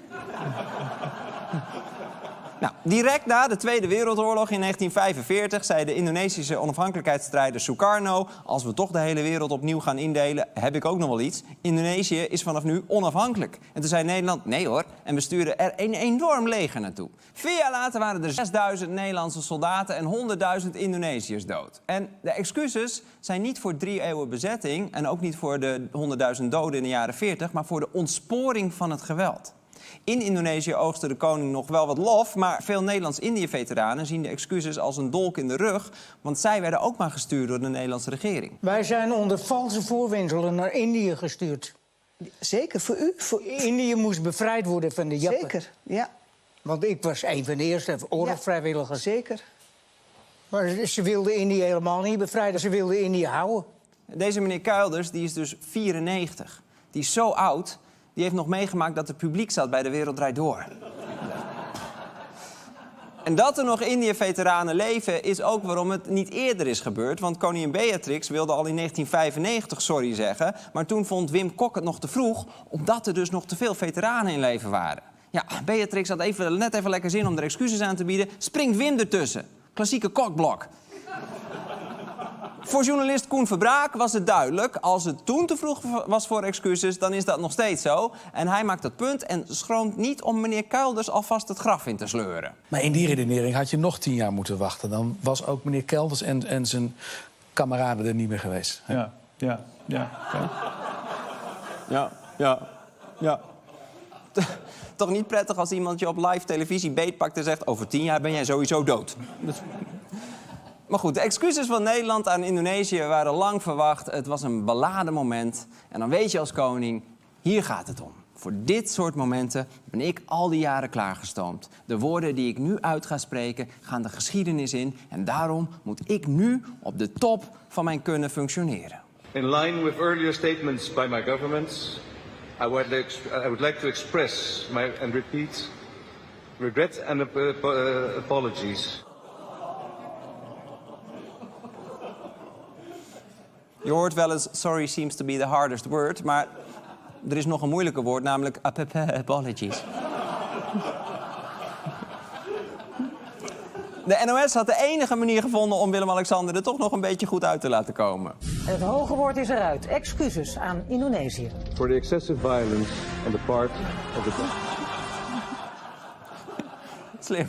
Nou, direct na de Tweede Wereldoorlog in 1945 zei de Indonesische onafhankelijkheidsstrijder Sukarno: Als we toch de hele wereld opnieuw gaan indelen, heb ik ook nog wel iets. Indonesië is vanaf nu onafhankelijk. En toen zei Nederland: Nee hoor. En we stuurden er een enorm leger naartoe. 4 jaar later waren er 6000 Nederlandse soldaten en 100.000 Indonesiërs dood. En de excuses zijn niet voor 3 eeuwen bezetting en ook niet voor de 100.000 doden in de jaren 40, maar voor de ontsporing van het geweld. In Indonesië oogste de koning nog wel wat lof, maar veel Nederlands-Indië-veteranen zien de excuses als een dolk in de rug, want zij werden ook maar gestuurd door de Nederlandse regering. Wij zijn onder valse voorwendselen naar Indië gestuurd. Zeker, voor u? Voor... Indië moest bevrijd worden van de Jappen. Zeker, ja. Want ik was een van de eerste oorlogsvrijwilligers. Ja, zeker. Maar ze wilden Indië helemaal niet bevrijden. Ze wilden Indië houden. Deze meneer Kuilders die is dus 94. Die is zo oud, die heeft nog meegemaakt dat er publiek zat bij De Wereld Draait Door. En dat er nog Indië-veteranen leven, is ook waarom het niet eerder is gebeurd. Want koningin Beatrix wilde al in 1995 sorry zeggen. Maar toen vond Wim Kok het nog te vroeg, omdat er dus nog te veel veteranen in leven waren. Ja, Beatrix had even, net even lekker zin om er excuses aan te bieden. Springt Wim ertussen. Klassieke cockblock. Voor journalist Koen Verbraak was het duidelijk: als het toen te vroeg was voor excuses, dan is dat nog steeds zo. En hij maakt dat punt en schroomt niet om meneer Kuilders alvast het graf in te sleuren. Maar in die redenering had je nog 10 jaar moeten wachten. Dan was ook meneer Kelders en zijn kameraden er niet meer geweest. Ja. Ja. Toch niet prettig als iemand je op live televisie beetpakt en zegt: Over 10 jaar ben jij sowieso dood. Maar goed, de excuses van Nederland aan Indonesië waren lang verwacht. Het was een beladen moment. En dan weet je als koning, hier gaat het om. Voor dit soort momenten ben ik al die jaren klaargestoomd. De woorden die ik nu uit ga spreken gaan de geschiedenis in en daarom moet ik nu op de top van mijn kunnen functioneren. In line with earlier statements by my government, I would like, I would like to express my and repeat regret and apologies. Je hoort wel eens sorry seems to be the hardest word, maar er is nog een moeilijker woord, namelijk apologies. De NOS had de enige manier gevonden om Willem-Alexander er toch nog een beetje goed uit te laten komen. Het hoge woord is eruit. Excuses aan Indonesië. For the excessive violence on the part of the Slim.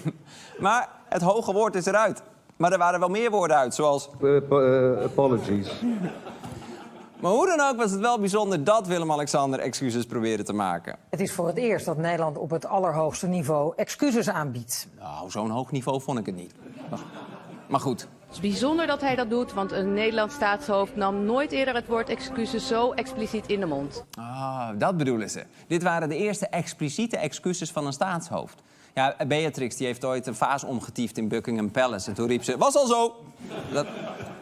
Maar het hoge woord is eruit. Maar er waren wel meer woorden uit, zoals... Apologies. Maar hoe dan ook was het wel bijzonder dat Willem-Alexander excuses probeerde te maken. Het is voor het eerst dat Nederland op het allerhoogste niveau excuses aanbiedt. Nou, zo'n hoog niveau vond ik het niet. Maar goed. Het is bijzonder dat hij dat doet, want een Nederlands staatshoofd nam nooit eerder het woord excuses zo expliciet in de mond. Ah, dat bedoelen ze. Dit waren de eerste expliciete excuses van een staatshoofd. Ja, Beatrix die heeft ooit een vaas omgetiefd in Buckingham Palace. En toen riep ze, was al zo! Dat,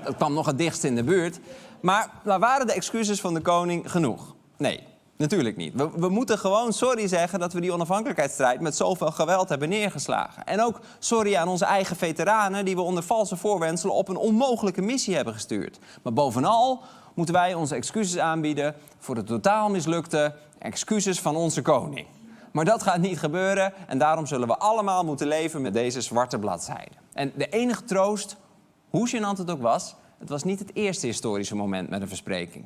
dat kwam nog het dichtst in de buurt. Maar, maar waren de excuses van de koning genoeg? Nee, natuurlijk niet. We, we moeten gewoon sorry zeggen dat we die onafhankelijkheidsstrijd met zoveel geweld hebben neergeslagen. En ook sorry aan onze eigen veteranen die we onder valse voorwendselen op een onmogelijke missie hebben gestuurd. Maar bovenal moeten wij onze excuses aanbieden voor de totaal mislukte excuses van onze koning. Maar dat gaat niet gebeuren en daarom zullen we allemaal moeten leven met deze zwarte bladzijde. En de enige troost, hoe gênant het ook was, het was niet het eerste historische moment met een verspreking.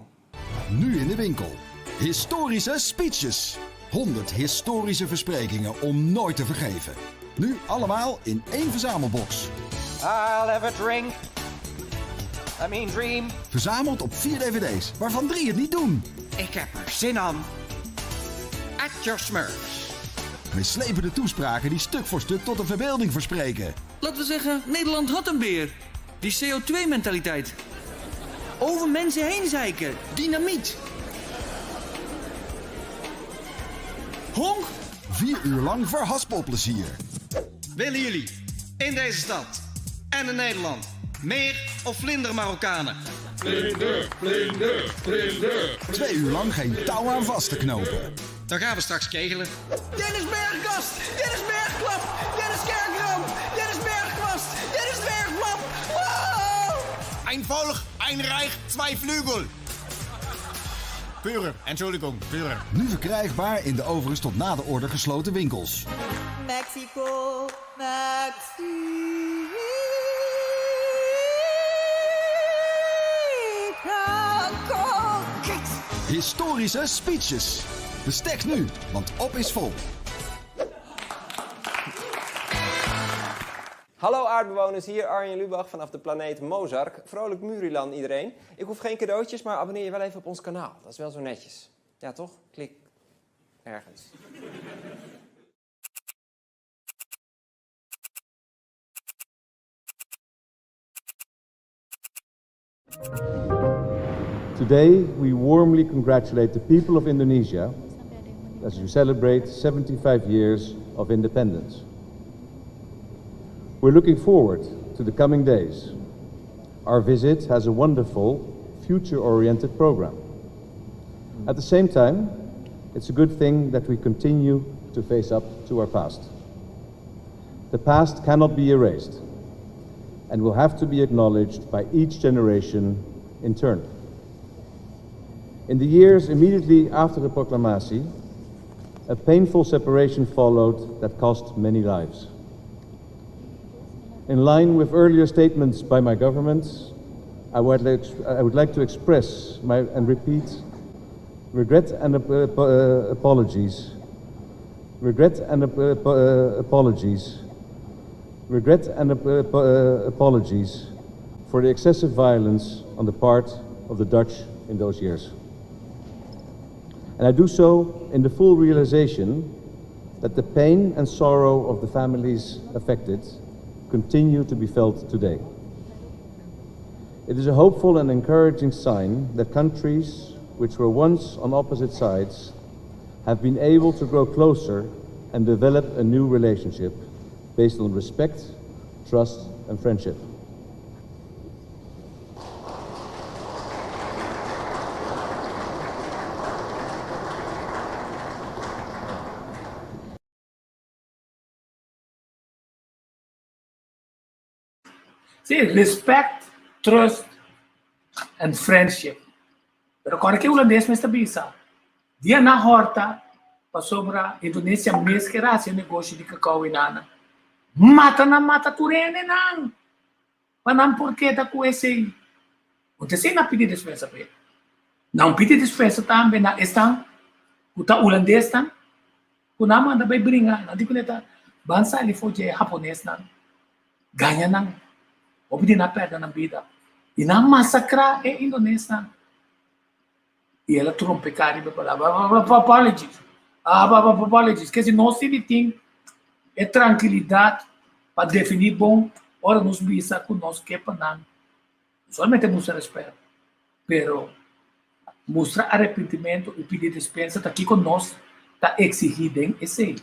Nu in de winkel. Historische speeches. 100 historische versprekingen om nooit te vergeven. Nu allemaal in één verzamelbox. I'll have a drink. I mean dream. Verzameld op 4 dvd's, waarvan drie het niet doen. Ik heb er zin aan. At your smurfs. Meeslepende toespraken die stuk voor stuk tot de verbeelding verspreken. Laten we zeggen, Nederland had een beer. Die CO2-mentaliteit. Over mensen heen zeiken. Dynamiet. Honk. Vier uur lang verhaspelplezier. Willen jullie in deze stad en in Nederland meer of vlinder Marokkanen? Vlinder, vlinder, vlinder. Twee uur lang geen touw aan vast te knopen. Dan gaan we straks kegelen. Dennis Bergkast! Dennis Bergklap! Dennis Kerkramp! Dennis Bergkwast! Dennis Bergklap! Wow! Ein Volk, ein Reich, zwei Flügel. Führer, Entschuldigung, Führer. Nu verkrijgbaar in de overigens tot na de orde gesloten winkels. Mexico, Mexico. Historische speeches. Bestek nu, want op is vol. Hallo aardbewoners, hier Arjen Lubach vanaf de planeet Mozark. Vrolijk Murilan iedereen. Ik hoef geen cadeautjes, maar abonneer je wel even op ons kanaal. Dat is wel zo netjes. Ja toch? Klik ergens. Today, we warmly congratulate the people of Indonesia as you celebrate 75 years of independence. We're looking forward to the coming days. Our visit has a wonderful, future oriented program. At the same time, it's a good thing that we continue to face up to our past. The past cannot be erased and will have to be acknowledged by each generation in turn. In the years immediately after the Proclamatie, a painful separation followed that cost many lives. In line with earlier statements by my government, I would like, I would like to express my, and repeat regret and apologies. Regret and apologies. Regret and apologies for the excessive violence on the part of the Dutch in those years. And I do so in the full realization that the pain and sorrow of the families affected continue to be felt today. It is a hopeful and encouraging sign that countries which were once on opposite sides have been able to grow closer and develop a new relationship based on respect, trust and friendship. Sí, respect, trust and friendship. Pero kòrda ke hulandes mes ta bisa, dia nan hòrta pasobra Indonesia mes ker hasi e negoshi di kakao i nana. Mata nan mata tur hendenan pa nan por keda ku esei. Un ta esei nan pidi despensa p'e. Nan pidi despensa tambe na esnan ku ta hulandesnan Ku nan manda bai bringa, nan di ku ta ban sali for dje haponesnan, gaña nan, hopi di nan a pèrdè nan bida, i nan masakrá e indonesnan. I el a trompeká riba e palabra, Apologies, apologies. Kesi nos tin di tin e trankilidat pa definí bon ora nos bisa ku nos ke pa nan no solamente mustra rèspèt, pero Mustra arepentimentu i pidi dispensa ta kiko nos ta eksigí den esei.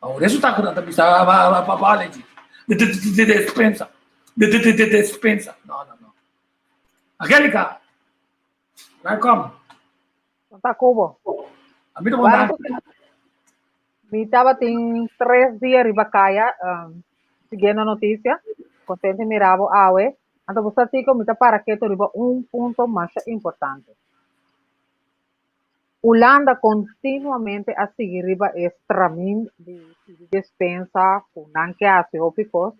Pa un resultá ku nan ta bisa apology, dispensa, dispensa. No, no, no. Angelica, welcome. Ta kobo. A mi ta bon Mi tabatin tres dia riba kaya siguiendo noticia. Contento di mira bo awe. Anto bo sa Tico mi ta para keto riba un punto masha importante. Hulanda continuamente a sigui riba e stramin di pidi despensa cu nan ke haci hopi cos.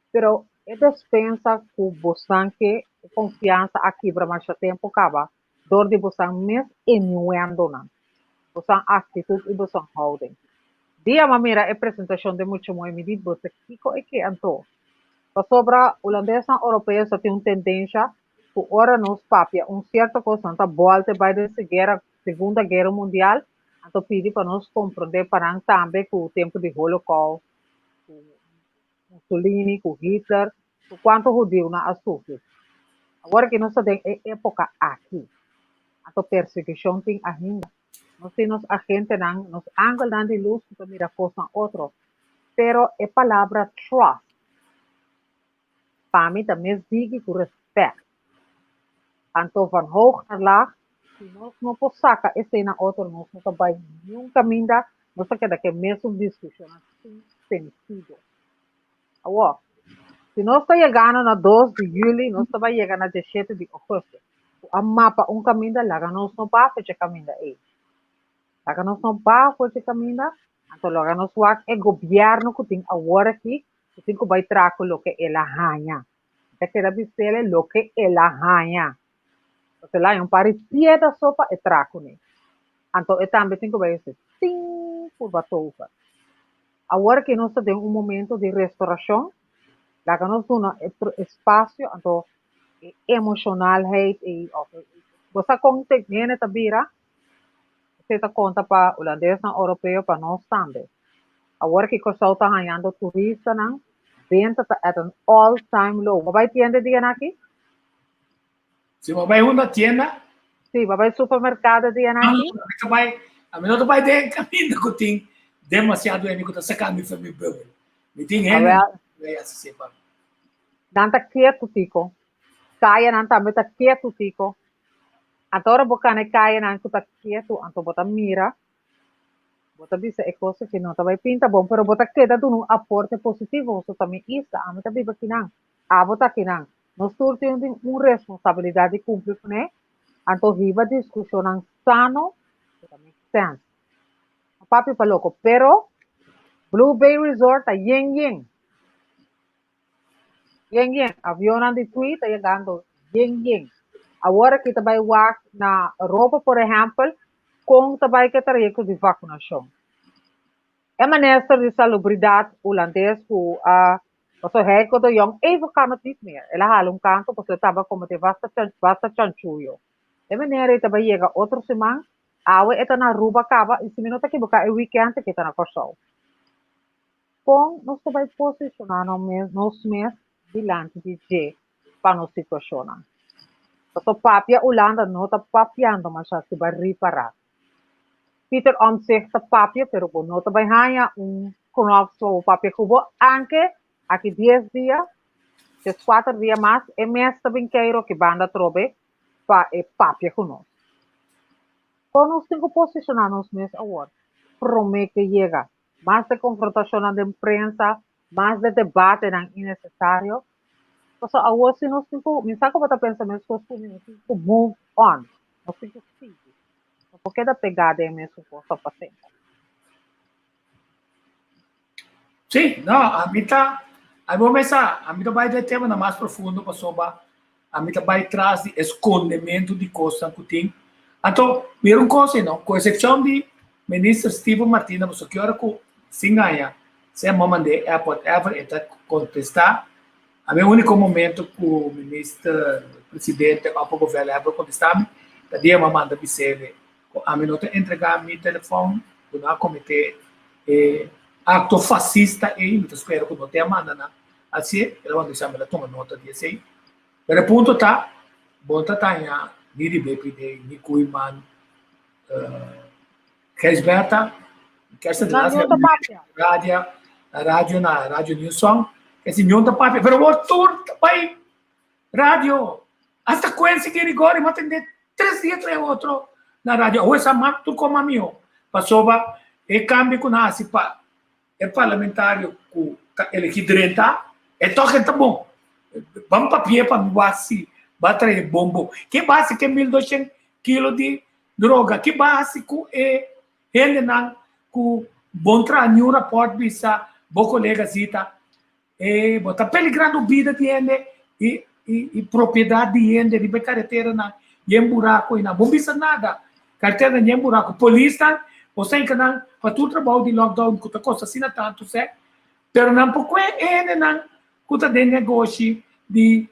Pero e despensa cu bosnan ke, e confiansa a kibra masha tempo caba dor di bosan mes innuendonan, bosan actitud y bosan houding. Dia m'a mira e presentacion den mucha moe mi di boso kico e ke anto? Pasobra Hulandesnan Oropeos ta tin un tendencia cu ora nos papia un cierto cos nan ta bolte bay den guera, Segunda Guera Mundial, anto pidi pa nos comprende pa nan tambe cu tempo di Holocaust, cu Mussolini, ku Hitler, ku kuantu hudiunan a sufri. Awor aki nos ta den e époka aki. Anto persekushon tin ainda. Nos tin nos agentenan, nos angelnan di lus ku ta mira kosnan otro. Pero e palabra trust pa mi ta mes digi ku respèt. Anto van hoog naar laag, si nos no por saka esei na otro nos no ta bai niun kaminda, nos ta keda ku e mesun diskushonnan sin sentido. Awor, si nos ta yegando na dos di yüli, nos ta bai yega na dieshete di ougùstùs. Ku a mapa un kaminda, laga nos no bafa dje kaminda ei. Laga nos no bafa dje kaminda, anto laga nos wak e gobièrnu ku tin awor aki, ku tin ku bai traha ku loke el a haña. Ta keda bis'el loke el a haña. Pasobra el a haña un par di piedra so pa e traha kuné. Anto e tambe tin ku bai hasi tin purba tover. Awor ku nos ta den un momento di restorashon, laga nos duna e espasio anto e emoshonalheid ei òf bo sa kon te hende ta bira? Esei ta konta pa hulandesnan, oropeo, pa nos tambe. Awor ki Kòrsou ta hañando turistanan, benta ta at an all time low. Bo bai tienda e dianan aki? Si bo bai unda tienda? Si, bo bai supermerkado e dianan aki? No, no, bai, ami no ta bai den kaminda ku tin demasiado hende ku ta saka mi for mi bubble. Mi tin hende ku ta hasi esei pa mi. Nan ta ketu tiko. Kayanan tambe ta ketu tiko. Anto ora bo kana e kayanan ku ta ketu, anto bo ta mira Bo ta bisa e kos aki no ta bai pinta bon, pero bo ta keda duna un aporte positivo, boso ta mi isla, ami ta biba akinan, abo ta akinan. Nos tur tin un un responsabilidat di kumpli kuné, anto hiba diskushonnan sano ku ta make sense. No papia pa loko, pero Blue Bay Resort ta yen yen. Yen yen, avionnan di tui ta yegando yen yen. Awor aki ta bai wak na Europa por ehèmpel kon ta bai ku e trayekto di vakunashon. E minister di salubridat hulandes ku a pasobra Heiko de Jong even kan het niet meer. El a hala un kanto pasobra e tabata kometé basta basta chanchuyo. E meneer ei ta bai yega otro siman, awe e ta na Aruba kaba i si mi no ta kiboká e wikènt aki e ta na Kòrsou. Kon nos ta bai posishoná nos mes dilanti di dje pa nos situashonnan? Pasobra papia Hulanda no ta papiando masha si bai ripará. Pieter Omtzigt ta papia, pero bo no ta bai haña un Knops pa bo papia ku bo, anke aki dies dia, dieskuater dia mas, e mes ta bin keiro ki banda atrobe pa e papia ku nos. Kon nos tin ku posishoná nos mes awor, promé ke yega mas de konfrontashonnan den prensa, mas de debatenan innesesario? Pasobra awor si nos tin ku, mi sa ku bo ta pensa meskos ku mi, nos tin ku move on, nos tin ku sigui. No por keda pegá den e mesun cosa pa semper. Sí, no, ami ta, ami bo mesa, ami ta bai den temanan mas profundo pasobra ami ta bai tras di e skondementu di kosnan ku tin. Anto, mira un kos ei no, ku eksepshon di Minister Steven Martina, pasobra ki ora ku sin haña sea mo mand'é app whatever e ta kontestá, ami e úniko momento ku Minister Presidente òf Governo ever kontestá mi ta dia mi a manda bis'é ku ami no ta entregá mi telefòn ku nan a kometé e akto fasista ei, mi ta spera ku no te a manda nan hasié, el a wanta bisa mi el a tuma nota di esei. Pero e punto ta, bo no ta taña ni di BPD, ni Koeiman, Gijsbertha, Kersten de Nan ta papia. Radio, radio na Radio New Song, e si ta papia, pero bo tur ta bai radio. Hasta Quincy Girigorie m'a tende tres dia tras otro na radio. Awe sa ma tur koma mihó. Pasobra e kambio ku nan hasi pa e parlamentario ku ta elegí drenta, e tòg e ta bon. Ban papia pa mi wak si ba trae bon bon. Ke base ke 1200 kilo di droga? Ke base ku e hendenan ku bon traha niun rapòrt bisa bo kolega Zita E bo ta peligrando bida di hende i i propiedat di hende riba e kareteranan yen buraku einan. Bo bisa nada. Kareteranan yen buraku. Polisnan bo sa hinka nan pa tur trabou di lockdown ku ta kosta asina tantu sè, pero nan por kue e hendenan ku ta den negoshi di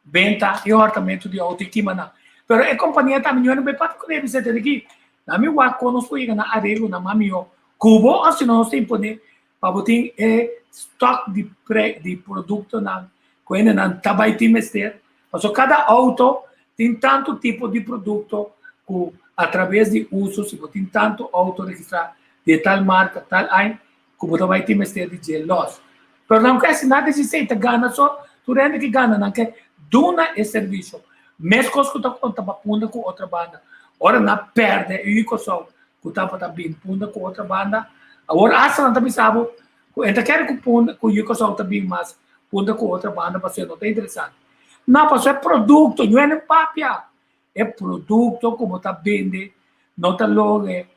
benta i hòrtamentu di outo i kima nan. Pero e kompania tambe ño no bai papia ku nan e bisa tene ki nan mi wak kon nos por yega na areglo nan mas mihó ku bo òf si no nos ta imponé pa bo tin e stock di pre di produktonan ku hendenan ta bai tin mester. Pasobra kada outo tin tantu tipo di produkto ku atraves di uso si bo tin tantu outo registrá di e tal marka tal aña ku bo ta bai tin mester di dje lòs. Pero nan ku hasi nada di esei, ta gana so, tur hende ki gana nan ke duna e servisio. Meskos ku ta konta pa punda ku otro banda. Ora nan pèrdè e yu Kòrsou ku tabata bin punda ku otro banda, awor asta nan ta bisa bo ku e ta kere ku punda ku yu Kòrsou ta bin mas punda ku otro banda pasobra no ta interesante. No, pasobra e produkto, ñu hende papia, e produkto ku bo ta bende no ta loke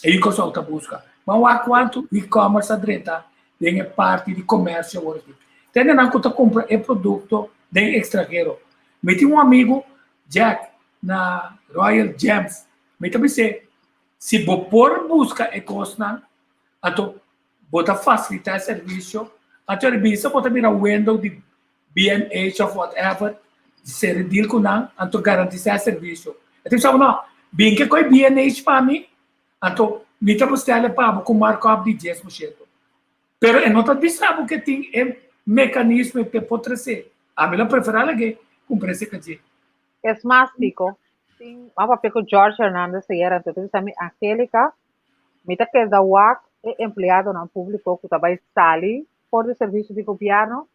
e yu Kòrsou ta buska. Ban wak kuantu e-commerce a drenta den e parti di komersio awor aki. Tende nan ku ta kumpra e produkto den ekstranhero. Mi tin un amigu, Jack, na Royal Gems. Mi ta bis'é, si bo por buska e kosnan, anto bo ta fasilitá e servisio. Anto e bisa bo ta mira window di B&H of whatever, sera deal ku nan, anto garantisá e servisio. E ta bisa bo, no, bin ke koi B&H pa mi, anto mi ta bustèl'e pa bo ku markup di 10%. Pero e no ta bisa bo ke tin e mekanismo p'e por tres'é. Ami lo preferá lag'é kumpra esei ka dje. Es mas, Tico, tin a papia ku George Hernandez ayer, anto ta bisa mi, Angelica, mi ta keda wak e empleadonan públiko ku ta bai sali for di servisio di gobièrnu,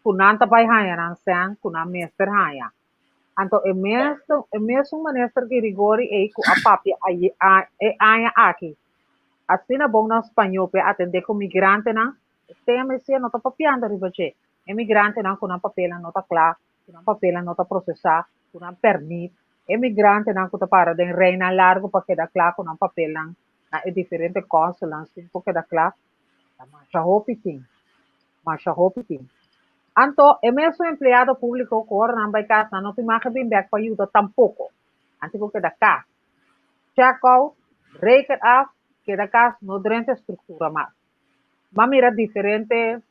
ku nan ta bai haña nan sèn ku nan mester haña. Anto e mes e mesun minister Girigori ei ku a papia aye e aña aki asina bon na spañó p'e atendé ku migrantenan, e tema esei no ta papiando riba dje. E migrantenan ku nan papelnan no ta kla, ku nan papelnan no ta prosesá, ku nan pèrmit, e migrantenan ku ta para den reinan largu pa keda kla ku nan papelnan na e diferente kònsulnan sin por keda kla, Ta masha hopi tin. Masha hopi tin. Anto, e mesun empleado públiko ku ora nan bai kas nan no tin mag bin bèk pa yuda tampoko. Nan tin ku keda kas. Check out, reken af, keda kas, no drenta e struktura mas. M'a mira diferente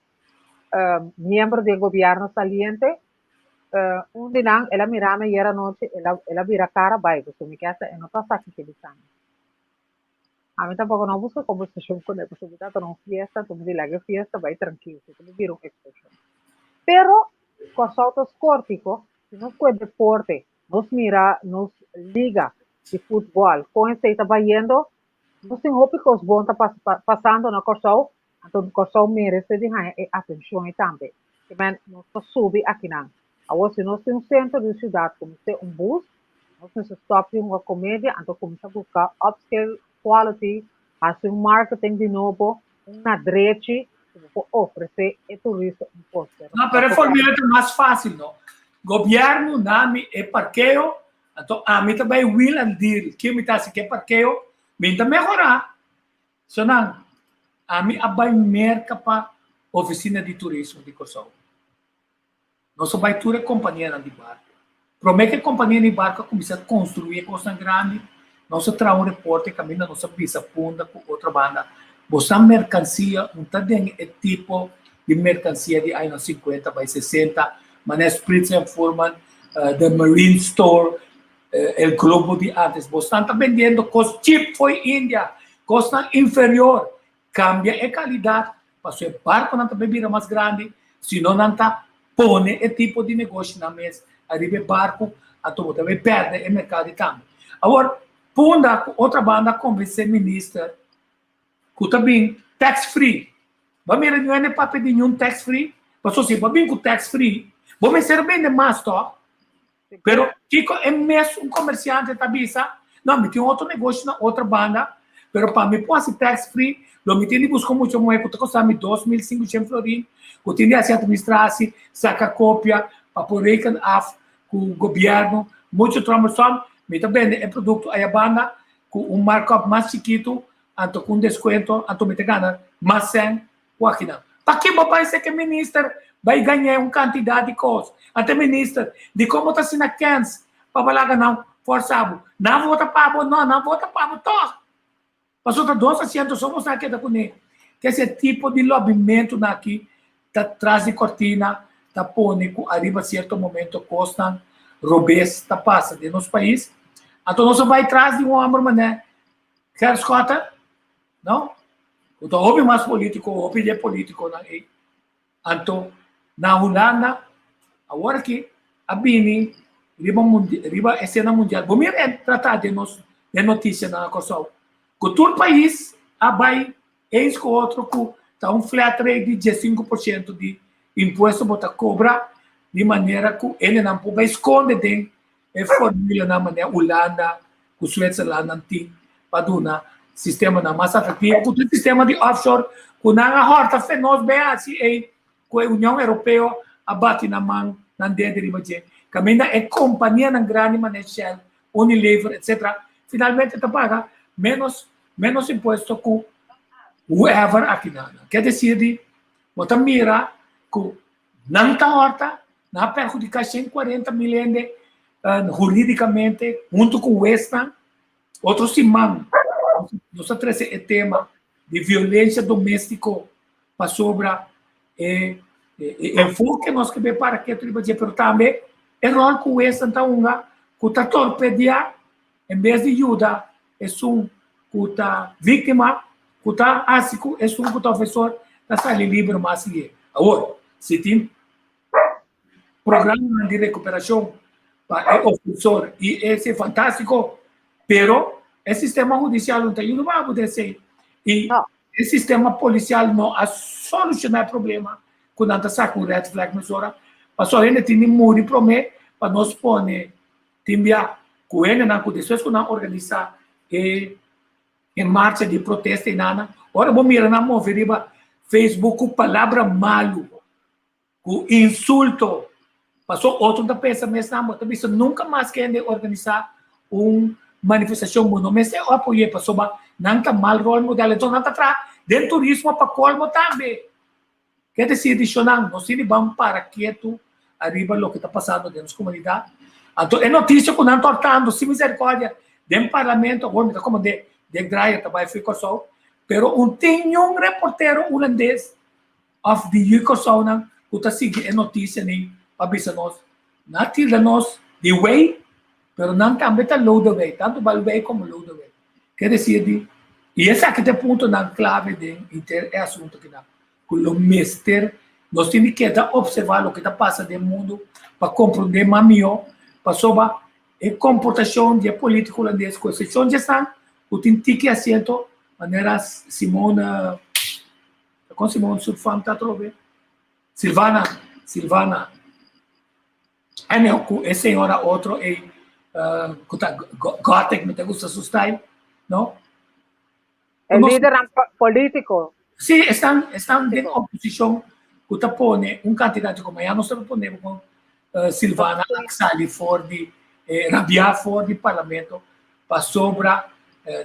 miembro di e gobièrnu saliente. Un di nan, el a mira mi ayer anochi, el a bira kara bai, pasobra mi ke hasta e no ta sa kiko di sa mi. Ami tampoco no busca conversacion con él, pasobra mi tata na un fiesta, anto mi di laga e fiesta bai trankil, si ta mi bira un explosion. Pero Kòrsou ta scortico, si nos kue deporte, nos mira nos liga. di futbòl, kon esei ta bayendo. Nos tin hopi kos bon ta pasando na Kòrsou, anto Kòrsou merese di haña e atenshon ei tambe. Ke men nos ta subi akinan. Awor si nos tin un sentro di siudat ku mester un bus, nos mester stòp di hunga komedia anto kuminsá buska upscale quality, hasi un marketing di nobo, un na drechi ku bo por ofresé e turista un kos. Pero No, pero e formula ta mas fácil, no? Gobièrnu na mi e parkeo, anto ami ta bai wheel and deal. Kiko mi ta hasi ku e parkeo? Mi ta mehorá. Sonan, ami a bai Merka pa ofisina di turismo di Kòrsou. Nos a bai tur e kompanianan di barku. Promé ku e kompanianan di barku a kuminsá konstruí e kosnan grandi, nos a traha un reporte kaminda nos a bisa Punda ku otro banda, Boso merkansia un ta den e tipo di merkansia di añanan sinkuenta bai sesenta, manera Spritz en Fuhrmann, The Marine Store, El Globo di antes. Bosnan ta bendiendo kos cheap fo'i India, kosnan inferior. Kambia e kalidat pasobra e barkonan ta bai bira mas grandi, si no nan ta pone e tipo di negoshinan mes ariba e barko, anto bo ta bai pèrdè e merkado di tambe. Awor, Punda ku otra banda a konvensé minister ku ta bin tax free. Bo a mira niun hende papia di niun tax free? Pasobra si bo a bin ku tax free, bo mester a bende mas tòg? Pero kiko e mes un komersiante ta bisa, No, mi tin otro negoshi na otro banda, pero pa mi por hasi tax free, lo mi tin di buska un mucha muhé ku ta kosta mi 2500 florin, ku tin di hasi administrasi, saka kopia, pa por reken af ku gobièrnu, muchu troublesome, mi ta bende e produkto aya banda ku un markup mas chikitu, anto ku un deskuento, anto mi ta gana mas sèn ku akinan. Paki bo bai seke minister bai gañ'é un kantidat di kos? Ante minister, dikon bo ta asina kens pa bo laga nan forsa bo? Nan vota pa bo? No, nan vota pa bo tòg. Pasobra ta dos asiento so bo sa keda kuné. Kese tipo di lòbimentunan aki ta tras di kortina ta pone ku ariba sierto momento kosnan robes ta pasa den nos pais. Anto nos a bai tras di un hòmber manera Gert Schotten, No? Ku ta hopi mas polítiko, hopi di e polítikonan ei. Anto na Hulanda awor aki a bini riba mundi riba esena mundial. Bo mira e tratá den nos den notisianan na Kòrsou ku tur pais a bai eens ku otro ku ta un flat rate di 15% di impuesto bo ta kobra di manera ku hendenan por bai skonde den E formulanan manera Hulanda ku Switzerland nan tin pa duna sistemanan mas afektivo ku tur sistema di offshore ku nan a hòrta fe nos bai hasi ei ku e Union Europeo a bati nan man nan dede riba dje kaminda e kompanianan grandi manera Shell, Unilever etcetera finalmente ta paga menos menos impuesto ku whoever aki nan. Ke desir di bo ta mira ku Nan ta hòrta, nan a perhudiká 140 mil hende hurídikamente huntu ku huesnan. Otro siman nos ta trese e tema di violensia doméstiko pasobra e enfoke nos ke bai para ketu riba dje, pero tambe e ròl ku huesnan ta hunga ku ta torpediá en bes di yuda esun ku ta víktima, ku ta hasi ku esun ku ta ofensor ta sali liber mas sigue. Awor, si tin programanan di rekuperashon pa e ofensor i esei fantástiko, pero e sistema hudisial no ta yuda pa bo den esei. I e sistema polisial no a solushoná e problema ku nan ta saka un red flag mesora, pasobra hende tin di muri promé pa nos pone Tin bia ku hendenan ku despues ku nan organisá e e marcha di protesta i nana, ora bo mira nan move riba Facebook ku palabra malu, ku insulto, paso otro ta pensa mes nan bo ta bisa nunka mas ku hende organisá un manifestashon bo no mester apoy'é pasobra nan ta mal ròl modèl. Enton nan ta traha den turismo pa kolmo tambe. Ke desir di shonnan, nos tin di ban para ketu ariba loke ta pasando den nos komunidat. Anto e notisia ku nan ta hortando sin miserikordia den parlamento, awor mi ta komand'é Dick Drayer ta bai for Kòrsou, pero un tin niun reportero hulandes òf di yu Kòrsounan ku ta sigui e notisia ni pa bisa nos. Nan a tilda nos di wei, pero nan tambe ta lodewei, tantu bal wei komo lodewei. Ke desir di, i esaki ta e puntonan klave den henter e asuntu kinan, ku lo mester, nos tin di keda opservá loke ta pasa den mundu pa komprondé mas mihó, pasobra. E komportashon di e polítiko hulandes, ku eksepshon di esnan ku tin tiki asiento, manera Simone, kon Simone su fam ta atrobe? Silvana, Silvana. En ku e señora otro ei ku ta gothic, mi ta gusta su style, no? E lidernan polítiko. Sí, esnan, esnan den oposishon ku ta pone un kandidato komo ya nos ta pone kon Silvana a sali for di rabiá for di parlamento pasobra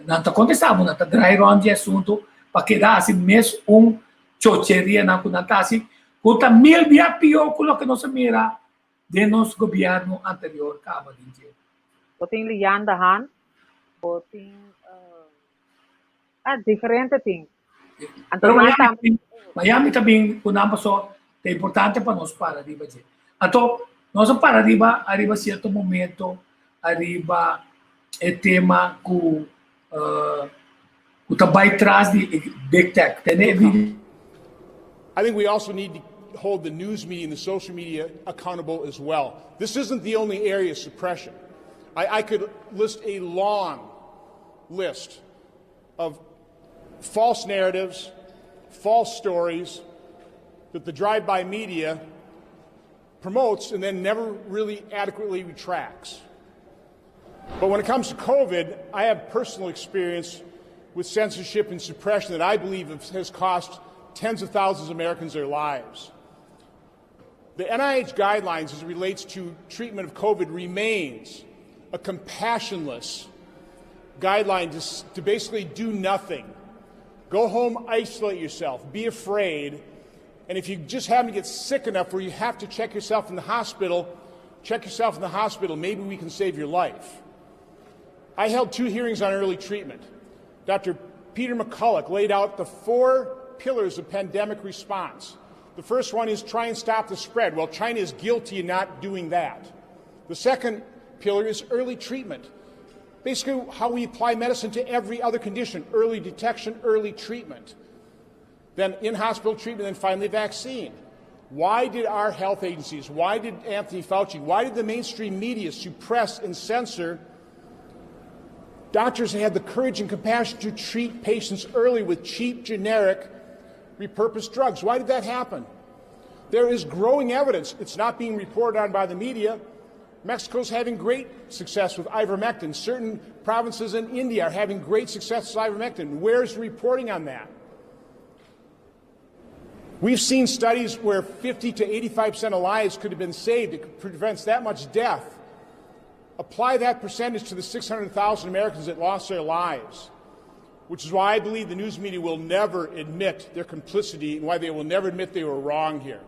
nan ta kontestá bo, nan ta drai rònt di e asuntu pa keda hasi mes un chocherianan ku nan ta hasi ku ta mil bia pió ku loke nos a mira den nos gobièrnu anterior kaba den dje. Bo tin Lian de Haan, bo tin ah diferente tin. Anto Pero Miami, tambe Miami ta bin ku nan paso ta importante pa nos para riba dje. Anto nos a para riba ariba sierto momento ariba e tema ku uh, ku ta bai tras di big tech. Tene e video. I think we also need to hold the news media and the social media accountable as well. This isn't the only area of suppression. I, I could list a long list of false narratives, false stories that the drive by media promotes and then never really adequately retracts. But when it comes to COVID, I have personal experience with censorship and suppression that I believe has cost tens of thousands of Americans their lives. The NIH guidelines as it relates to treatment of COVID remains a compassionless guideline to, to basically do nothing. Go home, isolate yourself, be afraid, and if you just happen to get sick enough where you have to check yourself in the hospital, check yourself in the hospital. Maybe we can save your life. I held two hearings on early treatment. Dr. Peter McCullough laid out the four pillars of pandemic response. The first one is try and stop the spread. Well, China is guilty of not doing that. The second pillar is early treatment. Basically, how we apply medicine to every other condition early detection, early treatment. Then in hospital treatment, and finally, vaccine. Why did our health agencies, why did Anthony Fauci, why did the mainstream media suppress and censor doctors that had the courage and compassion to treat patients early with cheap, generic, repurposed drugs? Why did that happen? There is growing evidence. It's not being reported on by the media. Mexico's having great success with ivermectin. Certain provinces in India are having great success with ivermectin. Where's the reporting on that? We've seen studies where 50 to 85% of lives could have been saved. It prevents that much death. Apply that percentage to the 600,000 Americans that lost their lives, which is why I believe the news media will never admit their complicity and why they will never admit they were wrong here.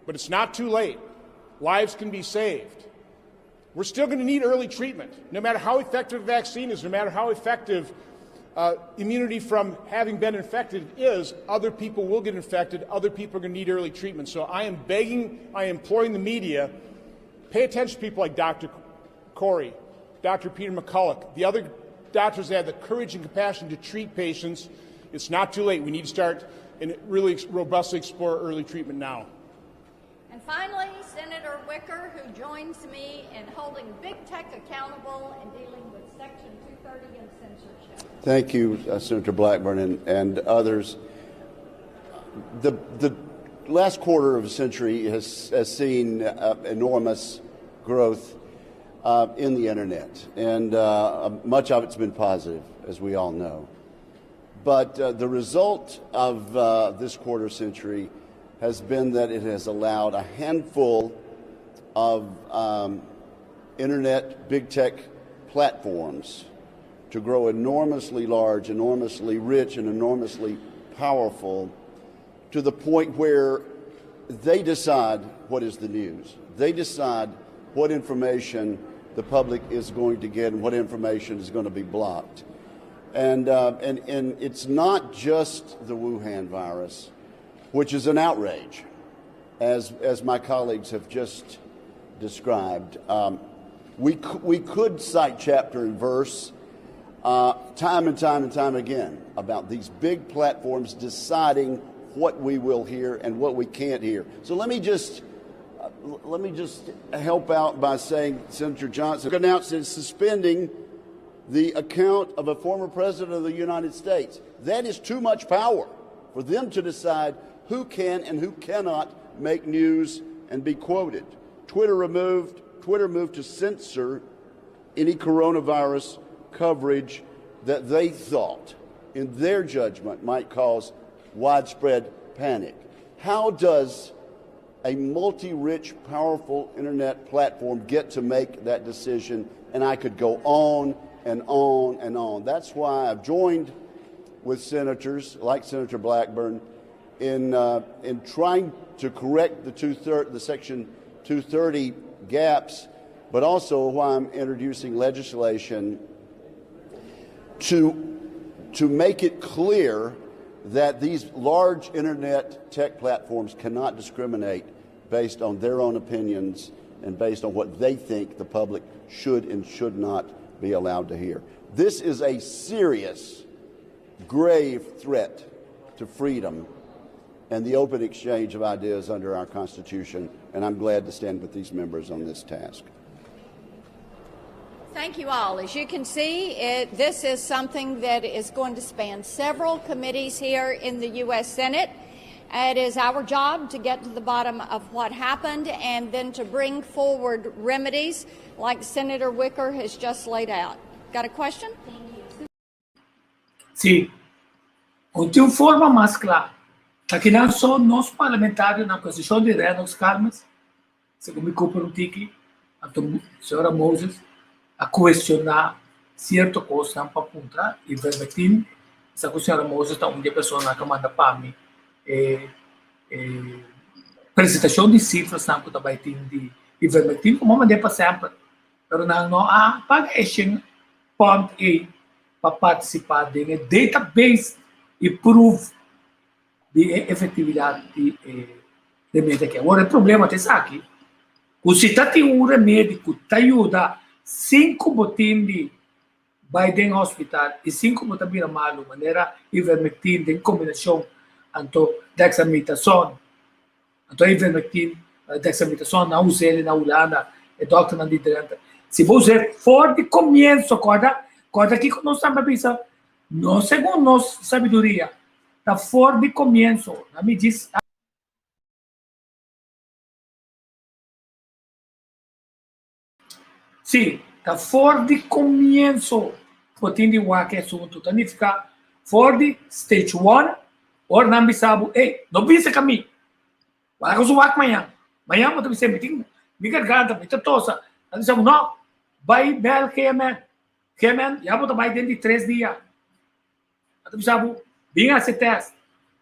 But it's not too late. Lives can be saved. We're still going to need early treatment, no matter how effective a vaccine is, no matter how effective immunity from having been infected is, other people will get infected, other people are going to need early treatment. So I am begging, I am imploring the media, pay attention to people like Dr. Kory, Dr. Peter McCullough, the other doctors that have the courage and compassion to treat patients. It's not too late. We need to start and really robustly explore early treatment now. And finally, Senator Wicker, who joins me in holding big tech accountable and dealing with Section 230 and censorship. Thank you, Senator Blackburn and, and others. The, the last quarter of a century has, has seen enormous growth in the internet, and much of it's been positive, as we all know. But the result of this quarter century has been that it has allowed a handful of internet big tech platforms to grow enormously large, enormously rich, and enormously powerful to the point where they decide what is the news. They decide what information the public is going to get and what information is going to be blocked. And, and, and it's not just the Wuhan virus, which is an outrage, as, as my colleagues have just described. We, we could cite chapter and verse time and time and time again about these big platforms deciding what we will hear and what we can't hear. So let me just Let me just help out by saying Senator Johnson announced it's suspending the account of a former president of the United States. That is too much power for them to decide who can and who cannot make news and be quoted. Twitter removed Twitter moved to censor any coronavirus coverage that they thought, in their judgment, might cause widespread panic. How does a multi rich, powerful internet platform get to make that decision? And I could go on and on and on. That's why I've joined with senators like Senator Blackburn in, uh, in trying to correct the, two the Section 230 gaps, but also why I'm introducing legislation to, to make it clear that these large internet tech platforms cannot discriminate based on their own opinions and based on what they think the public should and should not be allowed to hear. This is a serious, grave threat to freedom and the open exchange of ideas under our Constitution, and I'm glad to stand with these members on this task. Thank you all. As you can see, it, this is something that is going to span several committees here in the U.S. Senate. It is our job to get to the bottom of what happened and then to bring forward remedies like Senator Wicker has just laid out. Got a question? Sí. No tin un forma mas kla. Ta kinan so nos parlamentarionan ku eksepshon di Rennox Calmes, segun mi Cooper un tiki, anto señora Moses a kuestioná sierto kosnan pa puntra i verbatim sa ku señora Moses ta un di e personanan ku a manda pa mi e e presentashon di sifrasnan ku ta bai tin di ivermectin ku mi a mand'é pa semper pero nan no a paga e shen pònt ei pa partisipá den e database i proof di e efektividat di e remedi aki. Awor e problema ta esaki, ku si ta tin un remedi ku ta yuda sin ku bo tin di bai den hospital i sin ku bo ta bira malu, manera ivermectin den kombinashon anto dexamethasone, Anto ivermectin, dexamethasone nan us'el na Hulanda, e dokternan di Drenthe. Si bo us'é for di komienso, kòrda, kòrda kiko nos tambe a bisa, no segun nos sabiduria, ta for di komienso. Nan mi djis. Sí, ta for di komienso bo tin di wak e asuntu. Ta nifiká for di stage one, ora nan bisa bo, ey, no bisa ka mi. Wak su wak mañan. Mañan bo ta bisa, mi tin mi garganta, mi ta tosa. Nan bisa bo, no, bai bel GMN. GMN, ya bo ta bai den di tres dia. Nan ta bisa bo, bin hasi test.